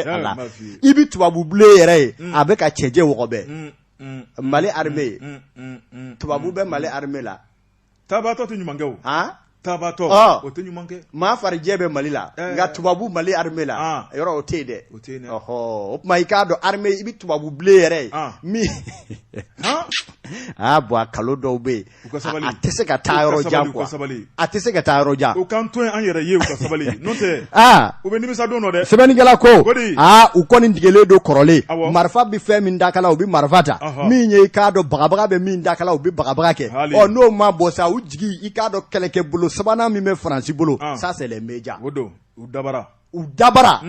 ala i bɛ tubabu bilen yɛrɛ ye, a bɛ ka cɛncɛn wɔgɔbɛ. Mali armée, tubabu bɛ Mali armée la. Tabatɔ tɛ ɲuman kɛ o. Tabatɔ o tɛ ɲuman kɛ. Maa farijɛ bɛ Mali la, nka tubabu Mali armée la, yɔrɔ o tɛ yen dɛ. O tɛ yen dɛ. Ɔhɔ, o tuma i k'a dɔn armée, i bɛ tubabu bilen yɛrɛ ye min aa bɔn a kalo dɔw bɛ yen. U ka sabali. A tɛ se ka taa yɔrɔ jan quoi. U ka sabali. A tɛ se ka taa yɔrɔ jan. U k'an to yen an yɛrɛ ye, u ka sabali, n'o tɛ. U bɛ nimisa don dɔ dɛ. Sɛbɛnnikɛla ko aa u kɔni degelen don kɔrɔlen, marifa bɛ fɛn min dakala, u bɛ marifa ta. Min ye i k'a dɔn bagabaga bɛ min dakala, u bɛ bagabaga kɛ. Ɔ n'o ma bɔ sa, u jigi i k'a dɔn kɛlɛkɛ bolo sabanan min bɛ Faransi bolo, ça c'est les médias. O don u dabara. U dabara.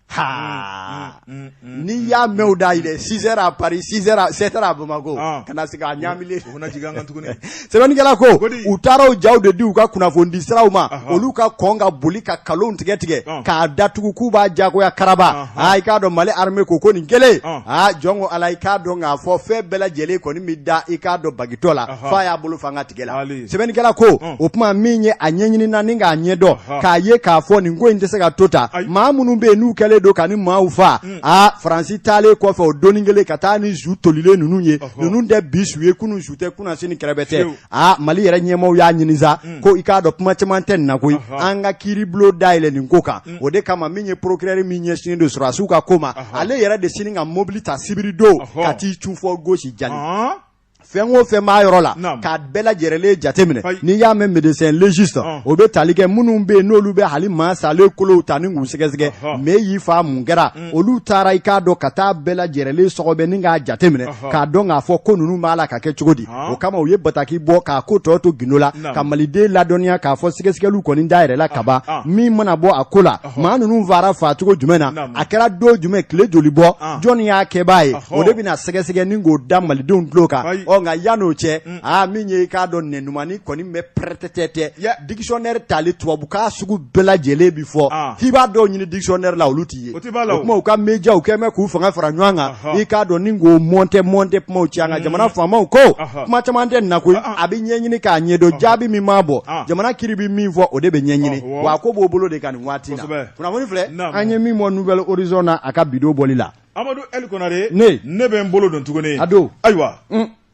Ha n'i y'a mɛn u da yɛlɛ 6 heures à Paris, 6 heures, 7 heures à Bamako, ka na sigi a ɲaamilen. U bɛna jigin an kan tuguni. Sɛbɛnnikɛla ko u taara o jaw de di u ka kunnafonidi siraw ma, olu ka kɔn ka boli ka kalonw tigɛ tigɛ k'a datugu k'u b'a jagoya karaba. Aa i k'a dɔn Mali armée ko nin kelen, aa jɔn ko Ala, i k'a dɔn k'a fɔ fɛn bɛɛ lajɛlen kɔni bɛ da i k'a dɔn bagitɔ la f'a y'a bolo fa tigɛ la. Sɛbɛnnikɛla ko o tuma min ye a ɲɛɲinina ni k'a ɲɛdɔn k'a ye k'a fɔ nin ko in tɛ se ka to tan, maa minnu bɛ yen n'u kɛlen don ka ni maaw faa, aa Faransi taalen kɔfɛ o donnin kelen ka taa ni su tolilen ninnu ye, ninnu tɛ bi su ye, kunun su tɛ, kunasini kɛrɛbɛ tɛ. Aa Mali yɛrɛ ɲɛmaaw y'a ɲini sa ko i k'a dɔn kuma caman tɛ nin na koyi, an ka kiiribulon dayɛlɛ nin ko kan. O de kama min ye procureur min ɲɛsinnen don sɔrɔdasiw ka ko ma, ale yɛrɛ de sini ka mobili ta sibiri don ka t'i cun fɔ Gosi-Jali. Fɛn o fɛn b'a yɔrɔ la k'a bɛɛ lajɛlen jateminɛ. N'i y'a mɛn médecin légiste, o bɛ tali kɛ minnu bɛ yen n'olu bɛ hali maa salen kolow ta ni k'u sɛgɛsɛgɛ, mais y'i fa mun kɛra, olu taara i k'a dɔn ka taa bɛɛ lajɛlen sɔgɔbɛ ni k'a jateminɛ k'a dɔn k'a fɔ ko ninnu b'a la ka kɛ cogo di. O kama u ye bataki bɔ k'a ko tɔ to gindo la ka maliden ladɔnniya k'a fɔ sɛgɛsɛgɛliw kɔni dayɛlɛla kaban. Min mana bɔ a ko la, maa ninnu faara faacogo jumɛn na, a kɛra don jumɛn, tile joli bɔ, jɔnni y'a kɛbaa ye, o de bɛna sɛgɛsɛgɛ ni k'o da malidenw tulo kan. Ɔ nka yan'o cɛ, aa min ye i k'a dɔn nɛnumani kɔni bɛ pɛrɛtɛtɛ, dictionnaire tali tubabukan sugu bɛɛ lajɛlen bi fɔ, k'i b'a dɔw ɲini dictionnaire la, olu t'i ye. O tuma u ka médiaw kɛ mɛ k'u fanga fara ɲɔgɔn kan, i k'a dɔn ni k'o monter monter kumaw ci an ka jamana faamaw ko kuma caman tɛ nin na koyi, a bɛ ɲɛɲini k'a ɲɛdɔn, jaabi min maa bɔ jamana kiri bɛ min fɔ, o de bɛ ɲɛɲini, wa a ko b'o bolo de kan nin waati na. Kunnafoni filɛ an ye min bɔ Nouvel Horizon na a ka bi don bɔli la. Amadu El Konare, ne bɛ n bolo don tuguni. A don. Ayiwa,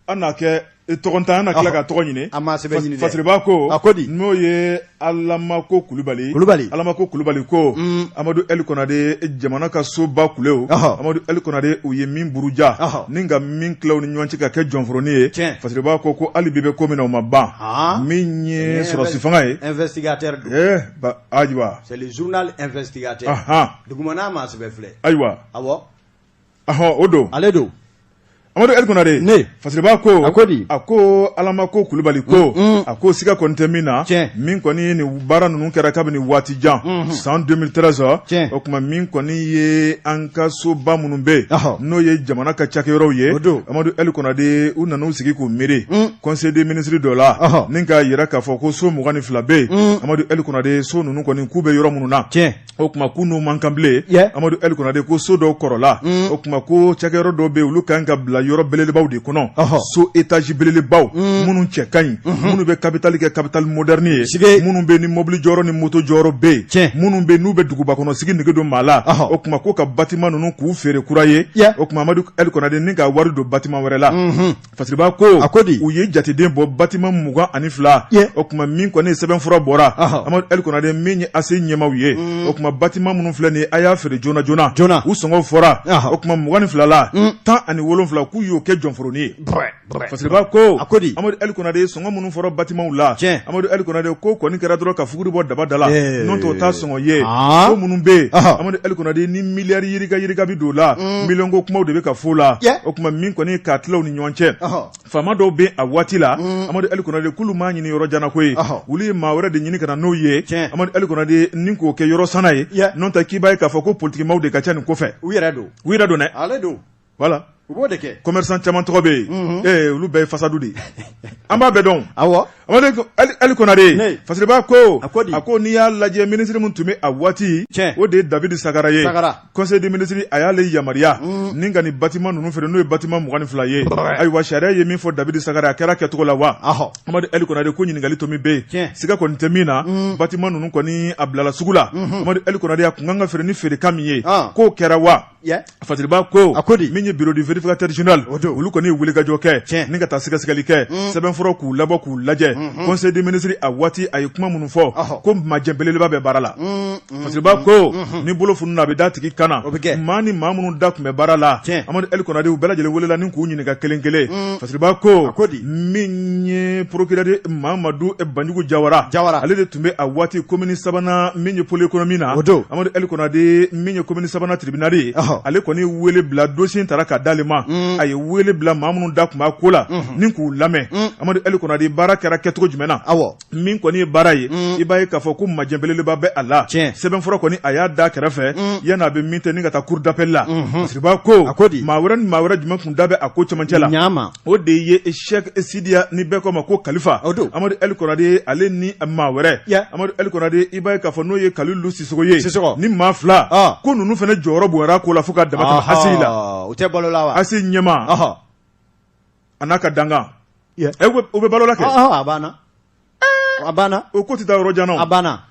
an n'a kɛ tɔgɔntan, an na tila ka tɔgɔ ɲini. A ma sɛbɛn ɲini dɛ. Fasiriba ko. A ko di? N'o ye Alamako Kulubali. Kulubali. Alamako Kulubali ko. Amadu El Konare, jamana ka soba kulew. Amadu El Konare, u ye min buruja. Ni ka min tila u ni ɲɔgɔn cɛ ka kɛ jɔnforonin ye. Tiɲɛ. Fasiriba ko hali bi bɛ ko min na o ma ban. Min ye sɔrɔdasi fanga ye. Investigateur don. Ee ba ayiwa. C'est le journal investigateur. Dugumana maa sɛbɛn filɛ. Ayiwa. Awɔ. Ahɔn, o don. Ale don. Amadu El Konare. Ne. Fasiriba ko. A ko di? A ko Alamako Kulubali ko. A ko siga kɔni tɛ min na. Tiɲɛ. Min kɔni ye nin baara ninnu kɛra kabini waati jan. San 2013. Tiɲɛ. O tuma min kɔni ye an ka soba minnu bɛ yen. Ɔhɔ. N'o ye jamana ka cakɛyɔrɔw ye. O don. Amadu El Konare, u nana u sigi k'u miiri. Conseil des ministres dɔ la. Ɔhɔ. Ni k'a jira k'a fɔ ko so 22 bɛ yen. Amadu El Konare, so ninnu kɔni k'u bɛ yɔrɔ minnu na. Tiɲɛ. O tuma k'u n'u man kan bilen. Yeah. Amadu El Konare ko so dɔw kɔrɔla. O tuma ko cakɛyɔrɔ dɔw bɛ yen, olu kan ka bila bila yɔrɔ belebelebaw de kɔnɔ so étage belebelebaw minnu cɛ ka ɲi minnu bɛ capitale kɛ capitale moderne ye minnu bɛ ni mobili jɔyɔrɔ ni moto jɔyɔrɔ bɛ yen minnu bɛ n'u bɛ duguba kɔnɔ sigi nege don maa la o tuma ko ka bâtiment ninnu k'u feere kura ye o tuma Amadu El Konate ni ka wari don bâtiment wɛrɛ la Fasiriba ko a ko di u ye jateden bɔ bâtiment 22 o tuma min kɔni ye sɛbɛnfura bɔra Amadu El Konate min ye ACI ɲɛmaaw ye o tuma bâtiment minnu filɛ nin ye a y'a feere joona joona joona u sɔngɔ fɔra o tuma 22 la 17 k'u y'o kɛ jɔnforonin ye Fasiriba ko a ko di Amadu El Konate sɔngɔ minnu fɔra bâtimentw la Amadu El Konate ko kɔni kɛra dɔrɔn ka fuguri bɔ daba da la n'o tɛ o t'a sɔngɔ ye ko minnu bɛ yen Amadu El Konate ni miliyari yirika yirika bɛ don o la miliyɔn ko kumaw de bɛ ka fɔ o la o tuma min kɔni k'a tila u ni ɲɔgɔn cɛ faama dɔw bɛ a waati la Amadu El Konate k'olu m'a ɲini yɔrɔ jan na koyi olu ye maa wɛrɛ de ɲini ka na n'o ye Amadu El Konate ni k'o kɛ yɔrɔ sanna ye n'o tɛ k'i b'a ye k'a fɔ ko politikimaw de ka ca nin kɔfɛ u yɛrɛ don u yɛrɛ don dɛ ale don voilà u b'o de kɛ commerçant caman tɔgɔ bɛ yen ee olu bɛɛ ye fasadu de ye an b'a bɛɛ dɔn awɔ Amadu El Konate Fasiriba ko a ko di a ko n'i y'a lajɛ minisiri min tun bɛ a waati o de ye David Sagara ye conseil des ministres a y'ale yamaruya ni ka nin bâtiment ninnu feere n'o ye bâtiment 22 ye ayiwa sariya ye min fɔ David Sagara a kɛra kɛcogo la wa Amadu El Konate ko ɲininkali to min bɛ yen siga kɔni tɛ min na bâtiment ninnu kɔni a bilala sugu la Amadu El Konate a kun kan ka feere ni feerekan min ye k'o kɛra wa Fasiriba ko a ko di min ye bureau du vérificateur général olu kɔni ye wulikajɔ kɛ ni ka taa sɛgɛsɛgɛli kɛ sɛbɛnfura k'u labɔ k'u lajɛ conseil des ministres a waati a ye kuma minnu fɔ ko majɛ belebeleba bɛ baara la Fasiriba ko ni bolo fununa a bɛ d'a tigi kan na maa ni maa minnu da tun bɛ baara la Amadu El Konate u bɛɛ lajɛlen welela ni k'u ɲininka kelen kelen Fasiriba ko min ye procureur Mamadu Banjugu Jawara ale de tun bɛ a waati commune sabanan min ye pôle économique na Amadu El Konate min ye commune sabanan tribunal ye ale kɔni wele bila dossier taara ka d'ale ma a ye wele bila maa minnu da tun b'a ko la ni k'u lamɛn Amadu El Konate baara kɛra kɛcogo jumɛn na min kɔni ye baara ye i b'a ye k'a fɔ ko majɛ belebeleba bɛ a la sɛbɛnfura kɔni a y'a da kɛrɛfɛ yanni a bɛ min tɛ ni ka taa cour d'appel la Fasiriba ko a ko di maa wɛrɛ ni maa wɛrɛ jumɛn kun da bɛ a ko cɛmancɛ la o de ye Cheikh Sidiya ni bɛɛ ko ma ko Kalifa Amadu El Konate ale ni maa wɛrɛ Amadu El Konate i b'a ye k'a fɔ n'o ye Kalilu Sisoko ye ni maa fila ko ninnu fana jɔyɔrɔ bonyara ko la fo ka dama tɛmɛ ACI la u tɛ balo la wa ACI ɲɛmaa a n'a ka dankan u bɛ balo la kɛ a banna a banna o ko tɛ taa yɔrɔ jan a banna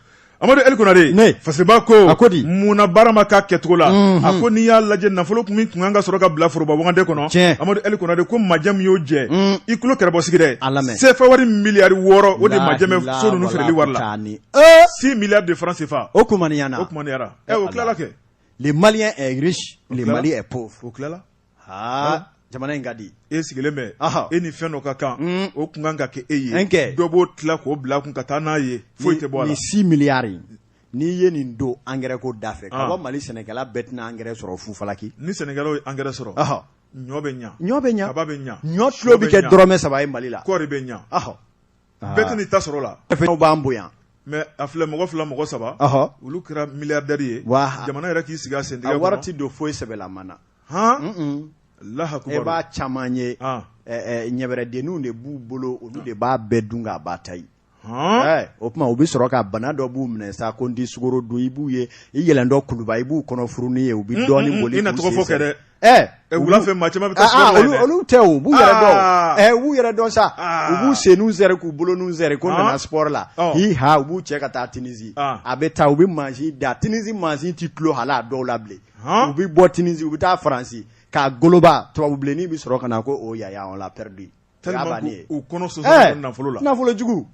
Amadu El Konate ne Fasiriba ko a ko di munna baara ma k'a kɛcogo la a ko n'i y'a lajɛ nafolo min tun kan ka sɔrɔ ka bila foroba wagande kɔnɔ Amadu El Konate ko majɛ min y'o jɛ i tulo kɛrɛbɔ sigi dɛ CFA wari miliyari 6 o de majɛ bɛ so ninnu feereli wari la 6 milliards de francs CFA o kumaniyana o kumaniyara o tilala kɛ le Malien est riche le Mali est pauvre o tilala aa jamana in ka di e sigilen bɛ e ni fɛn dɔ ka kan o kun kan ka kɛ e ye dɔ b'o tila k'o bila kun ka taa n'a ye foyi tɛ bɔ a la ni 6 milliards n'i ye nin don engrais ko da fɛ ka bɔ Mali sɛnɛkɛla bɛɛ tɛna engrais sɔrɔ fufalaki ni sɛnɛkɛlaw ye engrais sɔrɔ ɲɔ bɛ ɲa ɲɔ bɛ ɲa kaba bɛ ɲa ɲɔ kilo bɛ kɛ dɔrɔmɛ 3 ye Mali la kɔɔri bɛ ɲa bɛɛ tɛn'i ta sɔrɔ la fɛnw b'an bonya mais a filɛ mɔgɔ fila mɔgɔ saba olu kɛra milliardaire ye jamana yɛrɛ k'i sigi a sentigɛ a wari tɛ don foyi sɛbɛlama na hɔn e b'a caman ye ɲɛbɛrɛdenninw de b'u bolo olu de b'a bɛɛ dun k'a ba ta ye o tuma u bɛ sɔrɔ ka bana dɔ b'u minɛ sa ko n tɛ sukaro dun i b'u ye i yɛlɛntɔ kuluba i b'u kɔnɔ furuni ye u bɛ dɔɔnin boli i na tɔgɔ fɔ kɛ dɛ wula fɛ maa caman bɛ taa olu tɛ u b'u yɛrɛ dɔn u b'u yɛrɛ dɔn sa u b'u senninw sɛri k'u boloninw sɛri ko nana sport la hi ha u b'u cɛ ka taa Tunisie a bɛ taa u bɛ mansin da Tunisie mansin tɛ tulo hal'a dɔw la bilen u bɛ bɔ Tunisie u bɛ taa Faransi k'a goloba tubabubilennin bɛ sɔrɔ ka na ko o yaya on l'a perdu u kɔnɔ sɔsɔ nafolo la nafolo jugu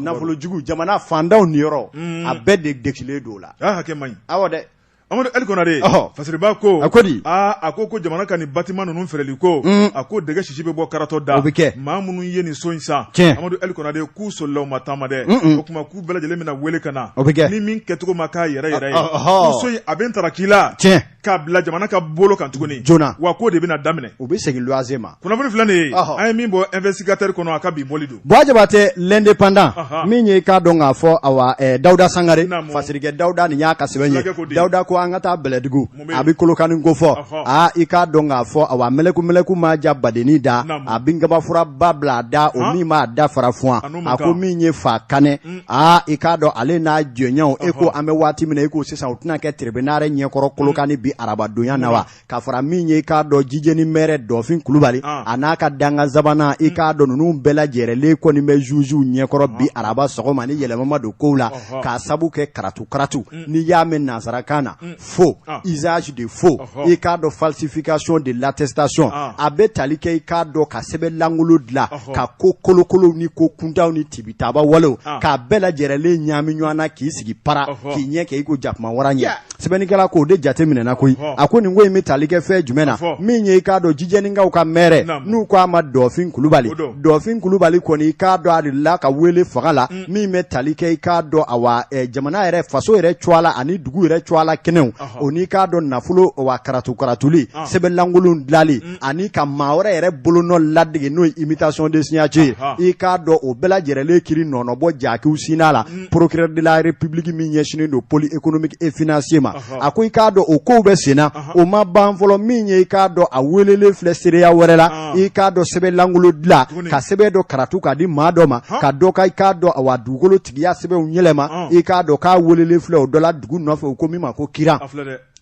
nafolo jugu jamana fantanw niyɔrɔ a bɛɛ de dɛsilen don o la hakɛ man ɲi awɔ dɛ Amadu El Konare Fasiriba ko a ko di aa a ko ko jamana ka nin bâtiment ninnu feereli ko a ko dɛgɛ sisi bɛ bɔ karatɔ da o bɛ kɛ maa minnu ye nin so in san Amadu El Konare k'u solila u ma taama dɛ o tuma k'u bɛɛ lajɛlen bɛna wele ka na o bɛ kɛ ni min kɛcogo ma k'a yɛrɛ yɛrɛ ye ko so in a bɛ tara k'i la tiɲɛ k'a bila jamana ka bolo kan tuguni joona wa k'o de bɛna daminɛ u bɛ segin luwanse ma kunnafoni filɛ nin ye an ye min bɔ investigateur kɔnɔ a ka bi bɔli don Buwa Jabatɛ l'indépendant min ye i k'a dɔn k'a fɔ awa Dawuda Sangare Fasirikɛ Dawuda nin y'a ka sɛbɛn ye Dawuda ko an ka taa Bɛlɛdugu a bɛ Kolokani ko fɔ aa i k'a dɔn k'a fɔ awa mɛlɛku mɛlɛku ma ja badennin da a bɛ kabafuraba bila a da o min b'a da fara fuwan a ko min ye fa kanɛ aa i k'a dɔn ale n'a jɔɲɔgɔnw e ko an bɛ waati min na i ko sisan u tɛna kɛ tribunal ɲɛkɔrɔ Kolokani bi. bi arabadonya na wa ka fara min ye i k'a dɔn Jijeni mɛrɛ Dɔfin Kulubali a n'a ka dankan sabanan i k'a dɔn ninnu bɛɛ lajɛrɛlen kɔni bɛ jugew ɲɛkɔrɔ bi araba sɔgɔma ni yɛlɛma ma don kow la k'a sabu kɛ karatu karatu n'i y'a mɛn nansarakan na faux usage de faux i k'a dɔn falsification de l'attestation a bɛ tali kɛ i k'a dɔn ka sɛbɛn lankolon dilan ka ko kolokolow ni ko kuntanw ni tibitaba walew k'a bɛɛ lajɛrɛlen ɲaami ɲɔgɔn na k'i sigi para k'i ɲɛ kɛ i ko jakuma wara ɲɛ sɛbɛnnikɛla k'o de jate minɛna koyi a ko nin ko in bɛ tali kɛ fɛn jumɛn na min ye i k'a dɔn Jijɛnikaw ka mɛrɛ n'u ko a ma Dɔfin Kulubali Dɔfin Kulubali kɔni i k'a dɔn a delila ka wele fanga la min bɛ tali kɛ i k'a dɔn awa jamana yɛrɛ faso yɛrɛ cogoya la ani dugu yɛrɛ cogoya la kɛnɛw o n'i k'a dɔn nafolo wa karatu karatuli sɛbɛn lankolon dilali ani ka maa wɛrɛ yɛrɛ bolonɔ ladege n'o ye imitation de signature i k'a dɔn o bɛɛ lajɛrɛlen kiri nɔnɔbɔ jakiw sinna la procureur de la république min ɲɛsinnen don pôle économique et financier ma a ko i k'a dɔn o kow bɛ sen na o ma ban fɔlɔ min ye i k'a dɔn a welelen filɛ seereya wɛrɛ la i k'a dɔn sɛbɛn lankolon dilan ka sɛbɛn dɔ karatu k'a di maa dɔ ma ka dɔ ka i k'a dɔn awa dugukolo tigiya sɛbɛnw yɛlɛma i k'a dɔn k'a welelen filɛ o dɔ la dugu nɔfɛ u ko min ma ko Kiran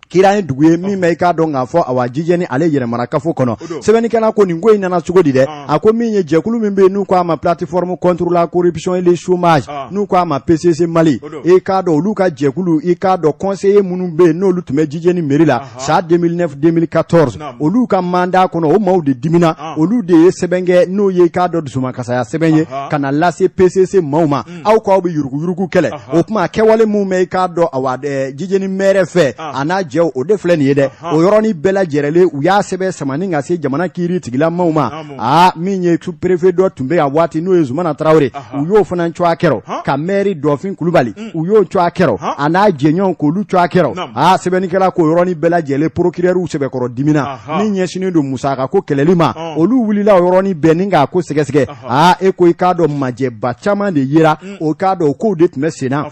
Kiran ye dugu ye min bɛ i k'a dɔn k'a fɔ awa Jijɛni ale yɛrɛmarakafo kɔnɔ sɛbɛnnikɛla ko nin ko in nana cogo di dɛ a ko min ye jɛkulu min bɛ yen n'u ko a ma plateforme contre la corruption et le chômage n'u ko a ma PCC Mali i k'a dɔn olu ka jɛkulu i k'a dɔn conseiller minnu bɛ yen n'olu tun bɛ Jijɛni mairie la san 2009 2014 olu ka mandat kɔnɔ o maaw de dimina olu de ye sɛbɛn kɛ n'o ye i k'a dɔn dusumakasaya sɛbɛn ye ka na lase PCC maaw ma aw ko aw bɛ yuruguyurugu kɛlɛ o tuma kɛwale min bɛ i k'a dɔn awa Jijɛni mɛrɛ fɛ a n'a jɛw o de filɛ nin ye dɛ o yɔrɔnin bɛɛ lajɛrɛlen u y'a sɛbɛn samani ka se jamana kiiri tigilamaw ma aa min ye sous-préfet dɔ tun bɛ yan waati n'o ye Zumana Tarawele u y'o fana cogoya kɛrɔ ka mɛri Dɔfin Kulubali u y'o cogoya kɛrɔ a n'a jɛɲɔgɔn k'olu cogoya kɛrɔ aa sɛbɛnnikɛla k'o yɔrɔnin bɛɛ lajɛlen procureur sɛbɛkɔrɔ dimina min ɲɛsinnen don musaka ko kɛlɛli ma olu wulila o yɔrɔnin bɛɛ ni k'a ko sɛgɛsɛgɛ aa e ko i k'a dɔn majɛba caman de yera o k'a dɔn o kow de tun bɛ sen na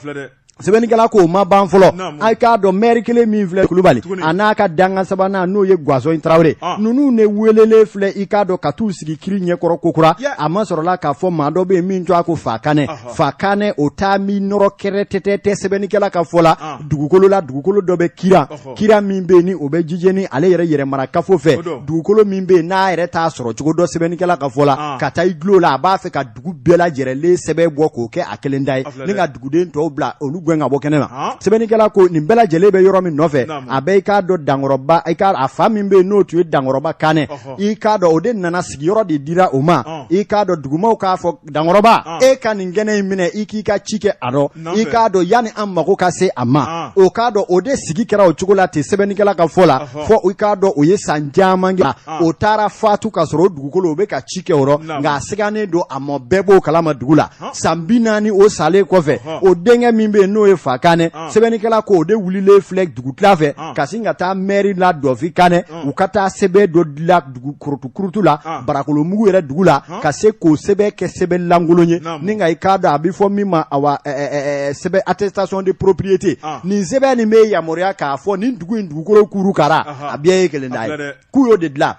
sɛbɛnnikɛla k'o ma ban fɔlɔ a k'a dɔn mɛri kelen min filɛ Kulubali a n'a ka dankan sabanan n'o ye Gwazɔn Tarawele ninnu de welelen filɛ i k'a dɔn ka t'u sigi kiri ɲɛkɔrɔ kokura a ma sɔrɔla k'a fɔ maa dɔ bɛ yen min tɔgɔ ko Fakanɛ Fakanɛ o taa min nɔrɔ kɛrɛtɛtɛ sɛbɛnnikɛla ka fɔ la dugukolo la dugukolo dɔ bɛ Kiran Kiran min bɛ yen ni o bɛ Jijɛni ale yɛrɛ yɛrɛmarakafo fɛ dugukolo min bɛ yen n'a yɛrɛ t'a sɔrɔ cogo dɔn sɛbɛnnikɛla ka fɔ la ka taa i dulon la a b'a fɛ ka dugu bɛɛ lajɛrɛlen sɛbɛn bɔ k'o kɛ a kelen ta ye ni ka duguden tɔw bila olu gɛn ka bɔ kɛnɛ ma sɛbɛnnikɛla ko nin bɛɛ lajɛlen bɛ yɔrɔ min nɔfɛ a bɛ i k'a dɔn Dankɔrɔba i k'a a fa min bɛ yen n'o tun ye Dankɔrɔba Kanɛ i k'a dɔn o de nana sigiyɔrɔ de dira o ma i k'a dɔn dugumaw k'a fɔ Dankɔrɔba e ka nin kɛnɛ in minɛ i k'i ka ci kɛ a rɔ i k'a dɔn yanni an mago ka se a ma o k'a dɔn o de sigi kɛra o cogo la ten sɛbɛnnikɛla ka fɔ la fɔ i k'a dɔn o ye san caman kɛ o taara fatu ka sɔrɔ o dugukolo o bɛ ka ci kɛ o rɔ nka a sigannen don a ma bɛɛ b'o kalama dugu la san 40 o salen kɔfɛ o denkɛ min bɛ yen n'o ye Fakanɛ sɛbɛnnikɛla ko o de wulilen filɛ dugutila fɛ ka sin ka taa mɛri la Dɔfin Kanɛ u ka taa sɛbɛn dɔ dilan dugu kurutu la Barakolomugu yɛrɛ dugu la ka se k'o sɛbɛn kɛ sɛbɛn lankolon ye ni nka i k'a dɔn a bɛ fɔ min ma awa sɛbɛn attestation de propriété nin sɛbɛn nin bɛ yamaruya k'a fɔ nin dugu in dugukolo kuru kara a bɛɛ ye kelen ta ye k'u y'o de dilan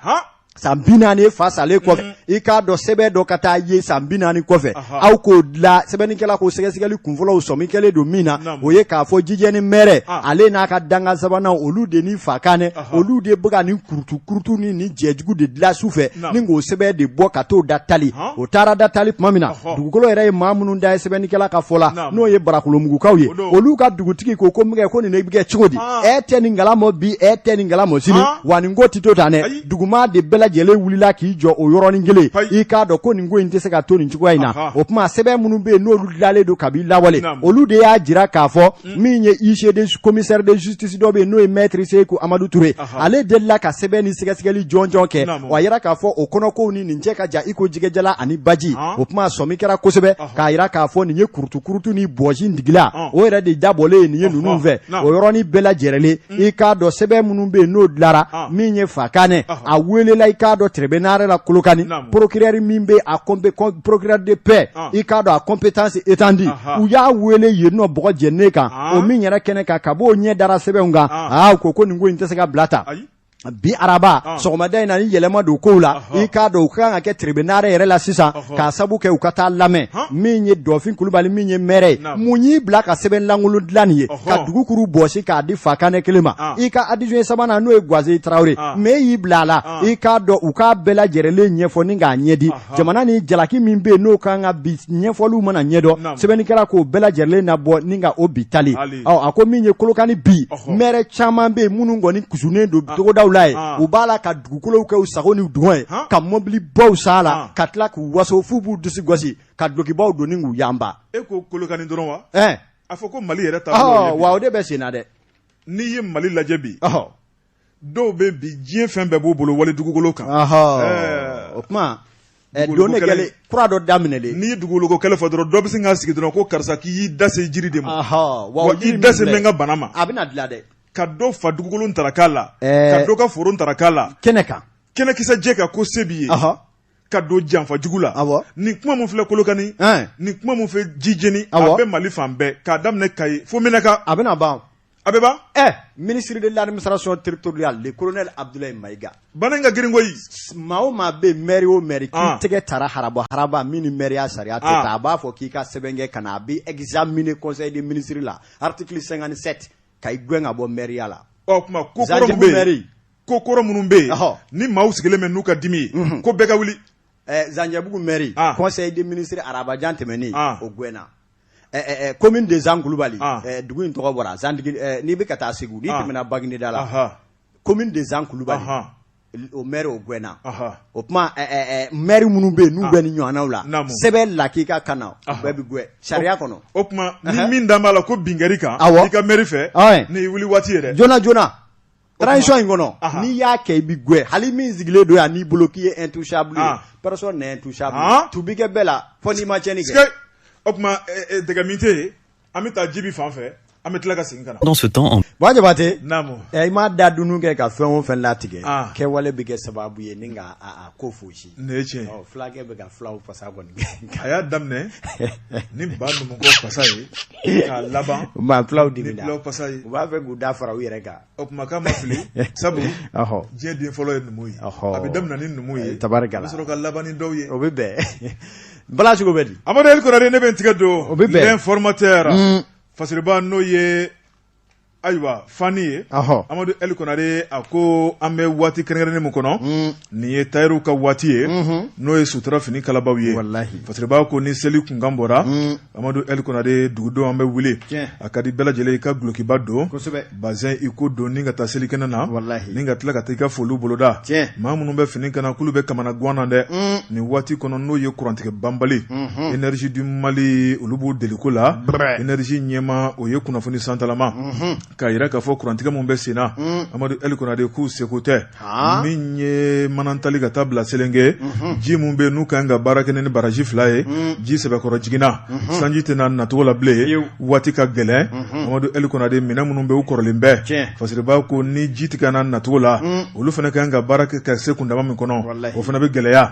san 40 fa salen kɔfɛ i k'a dɔn sɛbɛn dɔ ka taa ye san 40 kɔfɛ aw k'o dilan sɛbɛnnikɛla ko sɛgɛsɛgɛli kunfɔlɔw sɔmi kɛlen don min na o ye k'a fɔ Jijɛni mɛrɛ ale n'a ka dankan sabanan olu de ni Fakanɛ olu de bɛ ka nin kurutu kurutu ni nin jɛjugu de dilan su fɛ ni k'o sɛbɛn de bɔ ka t'o da tali o taara da tali tuma min na dugukolo yɛrɛ ye maa minnu da ye sɛbɛnnikɛla ka fɔ la n'o ye Barakolomugukaw ye olu ka dugutigi ko ko min kɛ ko nin bɛ kɛ cogo di e tɛ nin kalama bi e tɛ nin kalama sini wa nin ko tɛ to tan dɛ duguma de bɛɛ lajɛlen wulila k'i jɔ o yɔrɔnin kelen i k'a dɔn ko nin ko in tɛ se ka to nin cogoya in na o tuma sɛbɛn minnu bɛ yen n'olu dilanlen don kabi lawale olu de y'a jira k'a fɔ min ye huissier de commissaire de justice dɔ bɛ yen n'o ye maître Seku Amadu Ture ale delila ka sɛbɛn ni sɛgɛsɛgɛli jɔnjɔn kɛ wa a yira k'a fɔ o kɔnɔkow ni nin cɛ ka jan i ko jɛgɛjalan ani baji o tuma sɔmi kɛra kosɛbɛ k'a jira k'a fɔ nin ye kurutukurutu ni bɔsi digila o yɛrɛ de dabɔlen ye nin ye ninnu fɛ o yɔrɔnin bɛɛ lajɛrɛlen i k'a dɔn sɛbɛn minnu bɛ yen n'o dilara min ye Fakanɛ a welela i k'a dɔn tribunal la Kolokani procureur min bɛ a procureur de paix i k'a dɔn a compétence étendue u y'a wele yen nɔ bɔgɔ jɛnen kan o min yɛrɛ kɛnɛ kan ka b'o ɲɛ dara sɛbɛnw kan aa u ko ko nin ko in tɛ se ka bila tan. Bi araba sɔgɔmada in na ni yɛlɛma don kow la, i k'a dɔn u ka kan ka kɛ tribunal yɛrɛ la sisan k'a sabu kɛ u ka taa lamɛn min ye Dɔfin Kulubali min ye maire ye. Mun y'i bila ka sɛbɛn lankolon dilan nin ye ka dugukuru bɔsi k'a di Fakanɛ kelen ma? I ka adjoint sabanan, n'o ye Gaze Tarawele, mais y'i bila a la. I k'a dɔn u k'a bɛɛ lajɛlen ɲɛfɔ ni k'a ɲɛdi jamana ni jalaki min bɛ yen, n'o kan ka bi ɲɛfɔliw mana ɲɛdɔn, sɛbɛnnikɛla k'o bɛɛ lajɛlen nabɔ ni ka o bi tali. A ko min ye Kolokani bi, maire caman bɛ yen minnu kɔni kusunnen don togodaw la yen, u b'a la ka dugukolow kɛ u sago ni dungɔ ye, ka mɔbilibaw san a la, ka tila k'u waso f'u b'u disi gosi ka dulokibaw don ni k'u yanba. E ko Kolokani dɔrɔn wa? A fɔ ko Mali yɛrɛ ta. Wa o de bɛ sen na dɛ. N'i ye Mali lajɛ bi, dɔw bɛ bi diɲɛ fɛn bɛɛ b'u bolo wali dugukolo kan. O tuma don ne kɛlen kura dɔ daminɛlen. N'i ye dugukoloko kɛlɛ fɔ dɔrɔn, dɔ bɛ sin k'a sigi dɔrɔn ko karisa k'i y'i da se jiri de ma, wa i da se n ka bana ma. A bɛna dilan dɛ. Ka dɔ fa dugukolo ntaraka la, ka dɔ ka foro ntaraka la. Kɛnɛ kan. Kɛnɛkisɛ jɛ kan ko se b'i ye. Ka don janfa jugu la. Nin kuma min filɛ Kolokani, nin kuma min filɛ Jijeni, a bɛ Mali fan bɛɛ, k'a daminɛ Kayi fo Menaka. A bɛna ban. A bɛ ban. Ministre de l'administration territoriale, le colonel Abdoulaye Maïga. Bana in ka girin koyi. Maa o maa bɛ maire o maire k'i tɛgɛ tara haraba haraba min ni maire sariya tɛ taa, a b'a fɔ k'i ka sɛbɛn kɛ ka na, a bɛ examiner conseil des ministres la, article 57, ka i gɛn ka bɔ maire la. Ɔ tuma ko kɔrɔ min bɛ yen, ko kɔrɔ minnu bɛ yen ni maaw sigilen bɛ n'u ka dimi ye, ko bɛɛ ka wuli. Zanjɛbugu maire, conseil des ministres arabajan tɛmɛnen, o gɛnna. Commune de Zan Kulubali, dugu in tɔgɔ bɔra Zandigi, n'i bɛ ka taa Segu, n'i tɛmɛna Bagineda la, commune de Zan Kulubali, o maire o gɛnna. O tuma maire minnu bɛ yen n'u bɛ ni ɲɔgɔnnaw la, sɛbɛn lakika ka na, u bɛɛ bɛ gɛn sariya kɔnɔ. O tuma ni min dan b'a la ko bin kɛr'i kan i ka maire fɛ, nin wuli waati ye dɛ. Joona joona transition in kɔnɔ, n'i y'a kɛ i bɛ gɛn. Hali min sigilen don yan n'i bolo k'i ye intouchable ye, personne n'est intouchable. Tu bɛ kɛ bɛɛ la fo n'i ma tiɲɛni kɛ. O tuma dɛgɛ min tɛ yen, an bɛ taa Jibi fan fɛ, an bɛ tila ka segin ka na. Dans ce temps en Bon Jabate, naamu, i m'a da dunun kɛ ka fɛn o fɛn latigɛ, kɛwale bɛ kɛ sababu ye ni ka a ko fosi. Nin ye tiɲɛ ye. Ɔ fulakɛ bɛ ka fulaw fasa kɔni. A y'a daminɛ ni ba numukɛ fasa ye k'a laban. Maa fulaw dimina. Ni fulaw fasa ye. U b'a fɛ k'u da fara u yɛrɛ kan. O tuma k'a ma fili, sabu diɲɛ den fɔlɔ ye numu ye. A bɛ daminɛ ni numu ye. Tabarikala. A bɛ sɔrɔ ka laban ni dɔw ye. O bɛ bɛn. Bala cogo bɛ di? Amadu El Konare, ne bɛ n tigɛ don. O bɛ bɛn. L'informateur. Fasiriba n'o ye ayiwa fani ye. Amadu El Konare, a ko an bɛ waati kɛrɛnkɛrɛnnen min kɔnɔ, nin ye tayɛriw ka waati ye, n'o ye sutura fini kalabaw ye. Walahi. Fasiriba ko ni seli kunkan bɔra, Amadu El Konare, dugudenw an bɛ wuli. A ka di bɛɛ lajɛlen i ka dulokiba don. Kosɛbɛ. Bazɛn i ko don ni ka taa selikɛnɛ na. Walahi. Ni ka tila ka taa i ka foliw boloda. Tiɲɛ. Maa minnu bɛ fini kana k'olu bɛ kamana gan na dɛ. Nin waati kɔnɔ n'o ye kurantigɛ banbali. Énergie du Mali, olu b'u deliko la. Brɛ. Énergie ɲɛmaa, o ye kunnafoni santalama. K'a jira k'a fɔ kurantigɛ min bɛ sen na. Amadu El Konare, k'u seko tɛ. Min ye Manantali ka taa bila Selenge, ji min bɛ n'u kan ka baara kɛ ni baraji fila ye, ji sɛbɛkɔrɔ jiginna, sanji tɛna nacogo la bilen, waati ka gɛlɛn. Amadu El Konare, minɛn minnu bɛ u kɔrɔlen bɛɛ, Fasiriba ko ni ji tɛ ka na nacogo la, olu fana kan ka baara kɛ ka se kundama min kɔnɔ, o fana bɛ gɛlɛya.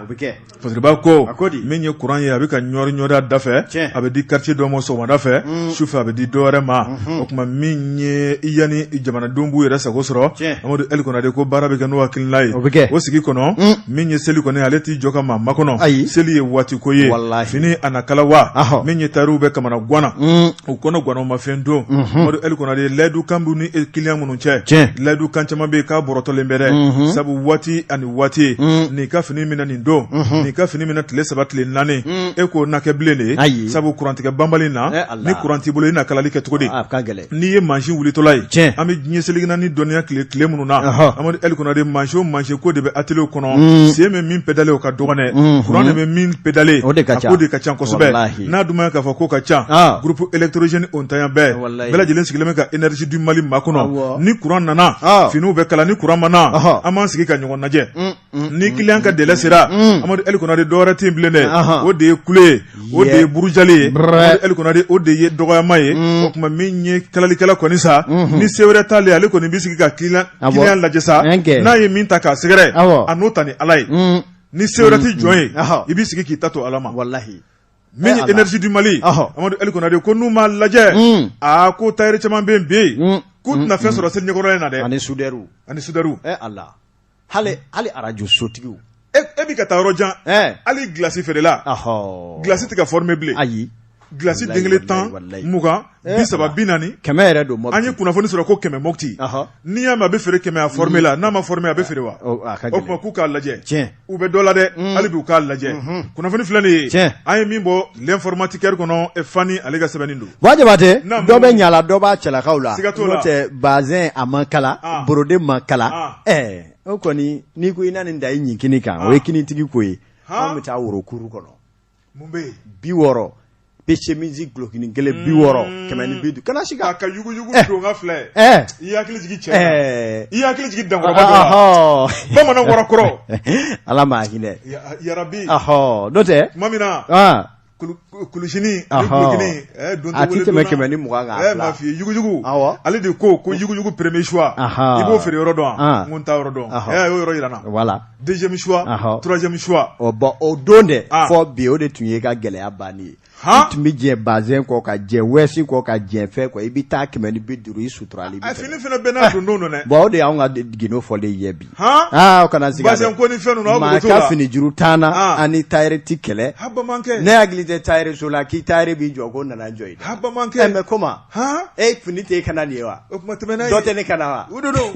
Fasiriba ko min ye kuran ye, a bɛ ka ɲɔri ɲɔri a da fɛ, a bɛ di quartier dɔ ma sɔgɔmada fɛ, sufɛ a bɛ di dɔ wɛrɛ ma. O tuma min ye yanni jamanadenw b'u yɛrɛ sago sɔrɔ, Amadu El Konare ko baara bɛ kɛ n'o hakilina ye. O sigi kɔnɔ, min ye seli kɔni, ale t'i jɔ ka maa makɔnɔ. Ayi, seli ye waati ko ye, fini a na kala wa? Min ye tayɛriw bɛ kamana gan na, u kɔnɔ ganna, u ma fɛn dun. Amadu El Konare, layidu kan b'u ni kiliyan minnu cɛ, layidu kan caman bɛ yen k'a bɔrɔtɔlen bɛ dɛ, sabu waati ani waati, n'i ka fini minɛ nin don, n'i ka fini minɛ tile 3 tile 4, e k'o na kɛ bilen de ye, sabu kurantigɛ banbali na, ni kuran t'i bolo, i na kalali kɛ cogo di? N'i ye mansin wulitɔla ye, an bɛ diɲɛ seleke naani dɔnniya tile minnu na, Amadu El Konare, mansin o mansin ko de bɛ atelier kɔnɔ, sen bɛ min pédale o ka dɔgɔn dɛ, kuran de bɛ min pédale, o de ka ca, o de ka ca kosɛbɛ. N'a dun ma k'a fɔ k'o ka ca, groupe électrogène o ntanya bɛɛ bɛɛ lajɛlen sigilen bɛ ka énergie du Mali makɔnɔ. Ni kuran nana, finiw bɛ kala. Ni kuran ma na, an b'an sigi ka ɲɔgɔn lajɛ. Ni kiliyan ka délai sera, Amadu El Konare, dɔwɛrɛ tɛ yen bilen dɛ, o de ye kule ye, o de ye burujali ye, Amadu El Konare, o de ye dɔgɔyama ye. O tuma min ye kalalikɛla kɔni sa, ni se wɛrɛ t'ale, ale kɔni bɛ sigi ka kiliyan lajɛ sa, n'a ye min ta k'a sɛgɛrɛ, a n'o ta ni Ala ye. Ni se wɛrɛ tɛ jɔn ye, i b'i sigi k'i ta to Ala ma. Walahi. Min ye énergie du Mali, Amadu El Konare ko n'u m'a lajɛ, aa ko tayɛri caman bɛ yen bi. K'u tɛna fɛn sɔrɔ seli ɲɛkɔrɔla in na dɛ. Ani soudeur. Ani soudeur. Ɛ Ala. Hali hali arajo sotigiw. E bɛ ka taa yɔrɔ jan. Hali glace feerela. Glace tɛ ka former bilen. Ayi. Glace den kelen 10, 20, 30, 40. 100 yɛrɛ don Mopti. An ye kunnafoni sɔrɔ ko 100 Mopti. N'i y'a mɛn a bɛ feere 100 a former la, n'a ma former a bɛ feere wa? O tuma k'u k'a lajɛ. Tiɲɛ. U bɛ dɔ la dɛ, hali bi u k'a lajɛ. Kunnafoni filɛ nin ye. Tiɲɛ. An ye min bɔ L'informatiqueur kɔnɔ Fani ale ka sɛbɛnni don. Buwa Jabatɛ, dɔ bɛ ɲa la dɔ b'a cɛlakaw la. Siga t'o la. N'o tɛ bazɛn a ma kala, borode ma kala. Ɛɛ o kɔni n'i ko i na nin da i ɲinkini kan, o ye kinitigi ko ye. Anw bɛ taa worokuru kɔnɔ. Mun bɛ yen? 60 pe chemise dulɔkinin kelen 60 150 kana siga. K'a ka yuguyugu don ka filɛ. I hakili jigin cɛ la. I hakili jigin dankɔrɔba dɔ la. Bamanan wara kɔrɔ. Ala ma hinɛ. Yarabi. N'o tɛ. Tuma min na. Kulusinin ni dulɔkinin. A ti tɛmɛ 120 kan. M'a f'i ye yuguyugu. Ale de ko ko yuguyugu premier choix. I b'o feere yɔrɔ dɔn wa? N ko n t'a yɔrɔ dɔn. A y'o yɔrɔ jira n na. Voilà. Deuxième choix, troisième choix. Ɔ bon o don dɛ fɔ bi o de tun ye ka gɛlɛya bannen ye. I tun bɛ jɛ bazɛn kɔ ka jɛ wɛsi kɔ ka jɛ fɛn kɔ i bɛ taa 150 i suturalen. A fini fana bɛɛ n'a don don dɛ. Bon o de y'anw ka gindo fɔlen ye bi. Aa o kana siga dɛ. Bazɛn ko ni fɛn ninnu aw mago t'o la. Maa ka fini juru t'an na an ni tailleur ti kɛlɛ. Ha bamanankɛ. Ne hakili tɛ tailleur so la k'i tailleur b'i jɔ ko nana jɔ i da. Ha bamanankɛ. Mais comment e fini tɛ e kana nin ye wa? O kuma tɛmɛna yen. Dɔ tɛ ne kana wa? O de don.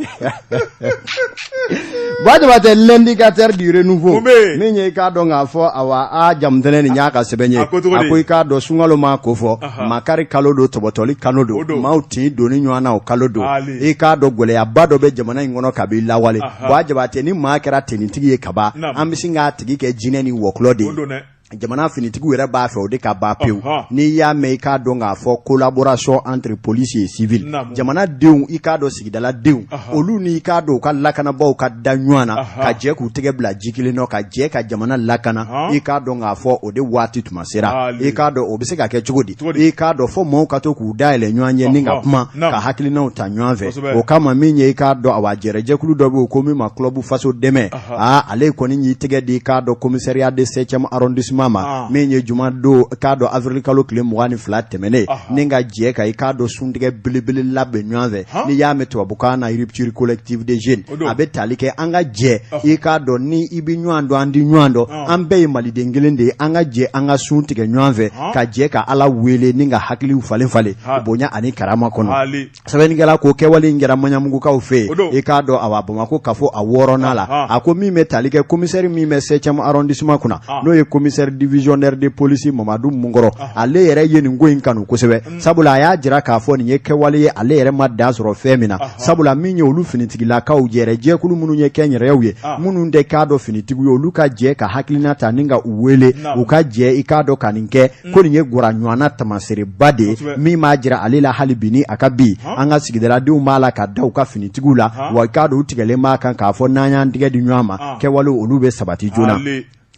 Buwa Jabatɛ l'indicateur du renouveau min ye i k'a dɔn k'a fɔ awa a jamutɛnɛ nin y'a ka sɛbɛn ye a ko i k'a dɔn sunkalo maa ko fɔ makari kalo don tɔbɔtɔli kalo don maaw tin donni ɲɔgɔn na o kalo don i k'a dɔn gɛlɛyaba dɔ bɛ jamana in kɔnɔ kabi lawale Buwa Jabatɛ ni maa kɛra tenitigi ye kaban an bɛ sin k'a tigi kɛ jinɛ ni wɔkulɔ de ye jamana finitigiw yɛrɛ b'a fɛ o de ka ban pewu n'i y'a mɛn i k'a dɔn k'a fɔ collaboration entre police et civil jamanadenw i k'a dɔn sigidaladenw olu ni i k'a dɔn u ka lakanabaaw ka da ɲɔgɔn na ka jɛ k'u tɛgɛ bila ji kelen nɔ ka jɛ ka jamana lakana i k'a dɔn k'a fɔ o de waati tuma sera i k'a dɔn o bɛ se ka kɛ cogo di i k'a dɔn fo maaw ka to k'u dayɛlɛ ɲɔgɔn ye ni ka kuma ka hakilinaw ta ɲɔgɔn fɛ o kama min ye i k'a dɔn awa jɛrɛjɛkulu dɔ bɛ yen ko min ma club faso dɛmɛ aa ale kɔni y'i tɛgɛ di k'a dɔn commissariat de septième arrondissement ma min ye juma don k'a dɔn avril kalo tile 22 tɛmɛnen ni ka jɛ ka i k'a dɔn suntigɛ belebele labɛn ɲɔgɔn fɛ n'i y'a mɛn tubabukan na rupture collective des jeunes a bɛ tali kɛ an ka jɛ i k'a dɔn ni i bɛ ɲɔgɔn dɔn an di ɲɔgɔn dɔn an bɛɛ ye maliden kelen de ye an ka jɛ an ka sun tigɛ ɲɔgɔn fɛ ka jɛ ka Ala wele ni ka hakiliw falen falen bonya ani karama kɔnɔ. Sɛbɛnnikɛla ko kɛwale in kɛra Maɲanbugukaw fɛ yen, i k'a dɔn awa Bamakɔ kafo a wɔɔrɔnan la, a ko min bɛ tali kɛ commissaire min bɛ septième arrondissement kunna, n'o ye commissaire divisionnaire de police Mamadu Munkɔrɔ, ale yɛrɛ ye nin ko in kanu kosɛbɛ, sabula a y'a jira k'a fɔ nin ye kɛwale ye ale yɛrɛ ma dan sɔrɔ fɛn min na, sabula min ye olu finitigilakaw yɛrɛ jɛkulu minnu ye kɛnyɛrɛyew ye, minnu tɛ k'a dɔn finitigiw ye, olu ka jɛ ka hakilina ta ni ka u wele u ka jɛ i k'a dɔn ka nin kɛ. Ko nin ye gwara ɲɔgɔnna tamasereba de ye min b'a jira ale la hali bi ni a ka bi an ka sigidaladenw b'a la ka da u ka finitigiw la wa i k'a dɔn u tigɛlen b'a kan k'a fɔ n'an y'an tɛgɛ di ɲɔgɔn ma kɛwale olu bɛ sabati joona.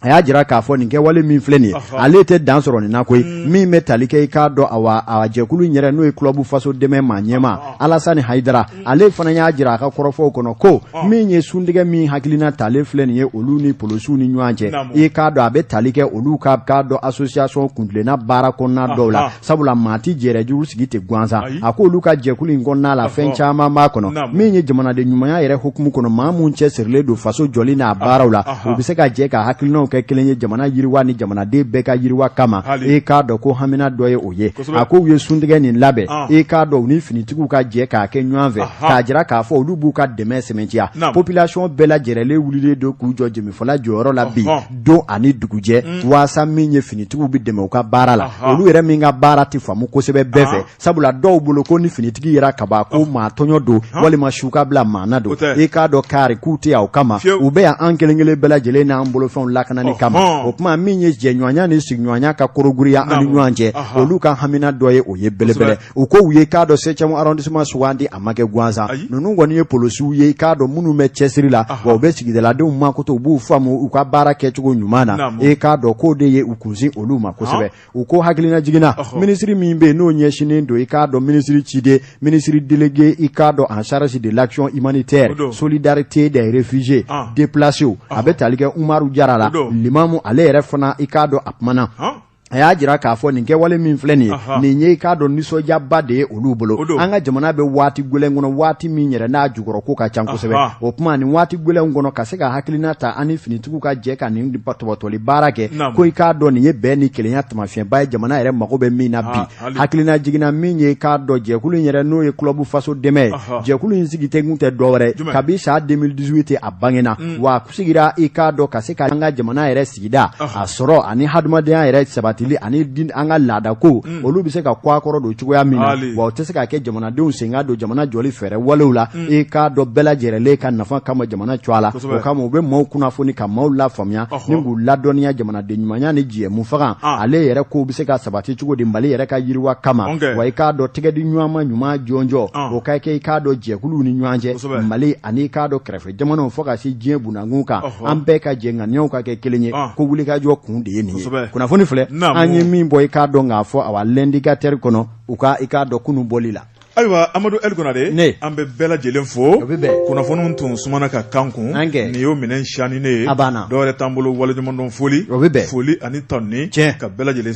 A y'a jira k'a fɔ nin kɛwale min filɛ nin ye ale tɛ dan sɔrɔ nin na koyi min bɛ tali kɛ i k'a dɔn awa a jɛkulu in yɛrɛ n'o ye club faso dɛmɛ maa ɲɛmaa Alasani Hayidara ale fana y'a jira a ka kɔrɔfɔw kɔnɔ ko min ye suntigɛ min hakilina talen filɛ nin ye olu ni polosiw ni ɲɔgɔn cɛ i k'a dɔn a bɛ tali kɛ olu ka k'a dɔn association kuntilenna baara kɔnɔna dɔw la sabula maa tɛ jɛrɛjuru sigi ten gansan a ko olu ka jɛkulu in kɔnɔna la fɛn caman b'a kɔnɔ min ye jamanaden ɲumanya yɛrɛ hukumu kɔnɔ maa min cɛsirilen don faso jɔli n'a baaraw la u bɛ se ka jɛ ka hakilinaw kɛ kelen ye jamana yiriwa ni jamanaden bɛɛ ka yiriwa kama i k'a dɔn ko hamina dɔ ye o ye a ko u ye suntigɛ nin labɛn i k'a dɔn u ni finitigiw ka jɛ k'a kɛ ɲɔgɔn fɛ k'a jira k'a fɔ olu b'u ka dɛmɛ sɛmɛntiya population bɛɛ lajɛrɛlen wulilen don k'u jɔ jemifɔla jɔyɔrɔ la bi don ani dugujɛ waasa min ye finitigiw bɛ dɛmɛ u ka baara la olu yɛrɛ min ka baara tɛ faamu kosɛbɛ bɛɛ fɛ sabula dɔw bolo ko ni finitigi yera kaban ko maa tɔɲɔ don walima su ka bila maa na don i k'a dɔn kari k'u tɛ yan o kama u bɛ yan an kelen kelen bɛɛ lajɛlen n'an bolofɛnw lakanani kama o tuma min ye jɛɲɔgɔnya ni sigiɲɔgɔnya ka korogiriya an ni ɲɔgɔn cɛ olu ka hamina dɔ ye o ye belebele u ko u ye k'a dɔn septième arrondissement sugandi a ma kɛ gansan ninnu kɔni ye polosiw ye i k'a dɔn minnu bɛ cɛsiri la wa u bɛ sigidaladenw makoto u b'u faamu u ka baara kɛcogo ɲuman na i k'a dɔn k'o de ye u kunsin olu ma kosɛbɛ u ko hakilina jiginna minisiri min bɛ yen n'o ɲɛsinnen don i k'a dɔn minisiri ciden ministre délégué i k'a dɔn en charge de l'action humanitaire solidarité des réfugiés déplacés a bɛ tali kɛ Umaru Jara la limamu ale yɛrɛ fana i k'a dɔn a kumana. A y'a jira k'a fɔ nin kɛwale min filɛ nin ye, nin ye i k'a dɔn nisɔndiyaba de ye olu bolo. An ka jamana bɛ waati gɛlɛn kɔnɔ, waati min yɛrɛ n'a jukɔrɔ ko ka ca kosɛbɛ. O tuma nin waati gɛlɛn kɔnɔ, ka se ka hakilina ta an ni finitigiw ka jɛ ka nin tɔbɔtɔli baara kɛ, ko i k'a dɔn nin ye bɛn ni kelenya taamasiyɛnba ye, jamana yɛrɛ mago bɛ min na bi. Hakilina jiginna min ye, k'a dɔn jɛkulu in yɛrɛ, n'o ye club faso dɛmɛ ye, jɛkulu in sigi tɛ kun tɛ dɔwɛrɛ kabi san 2018 a bangena, wa sigira i k'a dɔn ka se ka an ka jamana yɛrɛ sigida a sɔrɔ ani hadamadenya yɛrɛ sabatili ani an ka laadako, olu bɛ se ka kɔ a kɔrɔ don cogoya min na, wa o tɛ se ka kɛ jamanadenw sen ka don jamana jɔli fɛɛrɛ walew la, i k'a dɔn bɛɛ lajɛlen ka nafa kama jamana cogoya la. O kama u bɛ maaw kunnafoni ka maaw lafaamuya ni k'u ladɔnniya jamanaden ɲumanya ni jɛmufaga ale yɛrɛ kow bɛ se ka sabati cogo di Mali yɛrɛ ka yiriwa kama. Wa i k'a dɔn tɛgɛdi ɲɔgɔnma ɲuman jɔnjɔn, o ka kɛ i k'a dɔn jɛkuluw ni ɲɔgɔn cɛ, Mali ani i k'a dɔn kɛrɛfɛ jamanaw fo ka se diɲɛ bunakun kan, an bɛɛ ka jɛ ŋaniyaw ka kɛ kelen ye, ko wulikajɔ kun de ye nin ye. Kunnafoni filɛ an ye min bɔ i k'a dɔn k'a fɔ awa L'Indicateur kɔnɔ, u ka i k'a dɔn kunun bɔli la. Ayiwa Amadu El Konare, ne an bɛ bɛɛ lajɛlen fo. Kunnafoniw tun sumana ka kan kun, nin y'o minɛn siyannen ye, dɔwɛrɛ t'an bolo waleɲumandɔn foli, foli ani tanuni ka bɛɛ lajɛlen.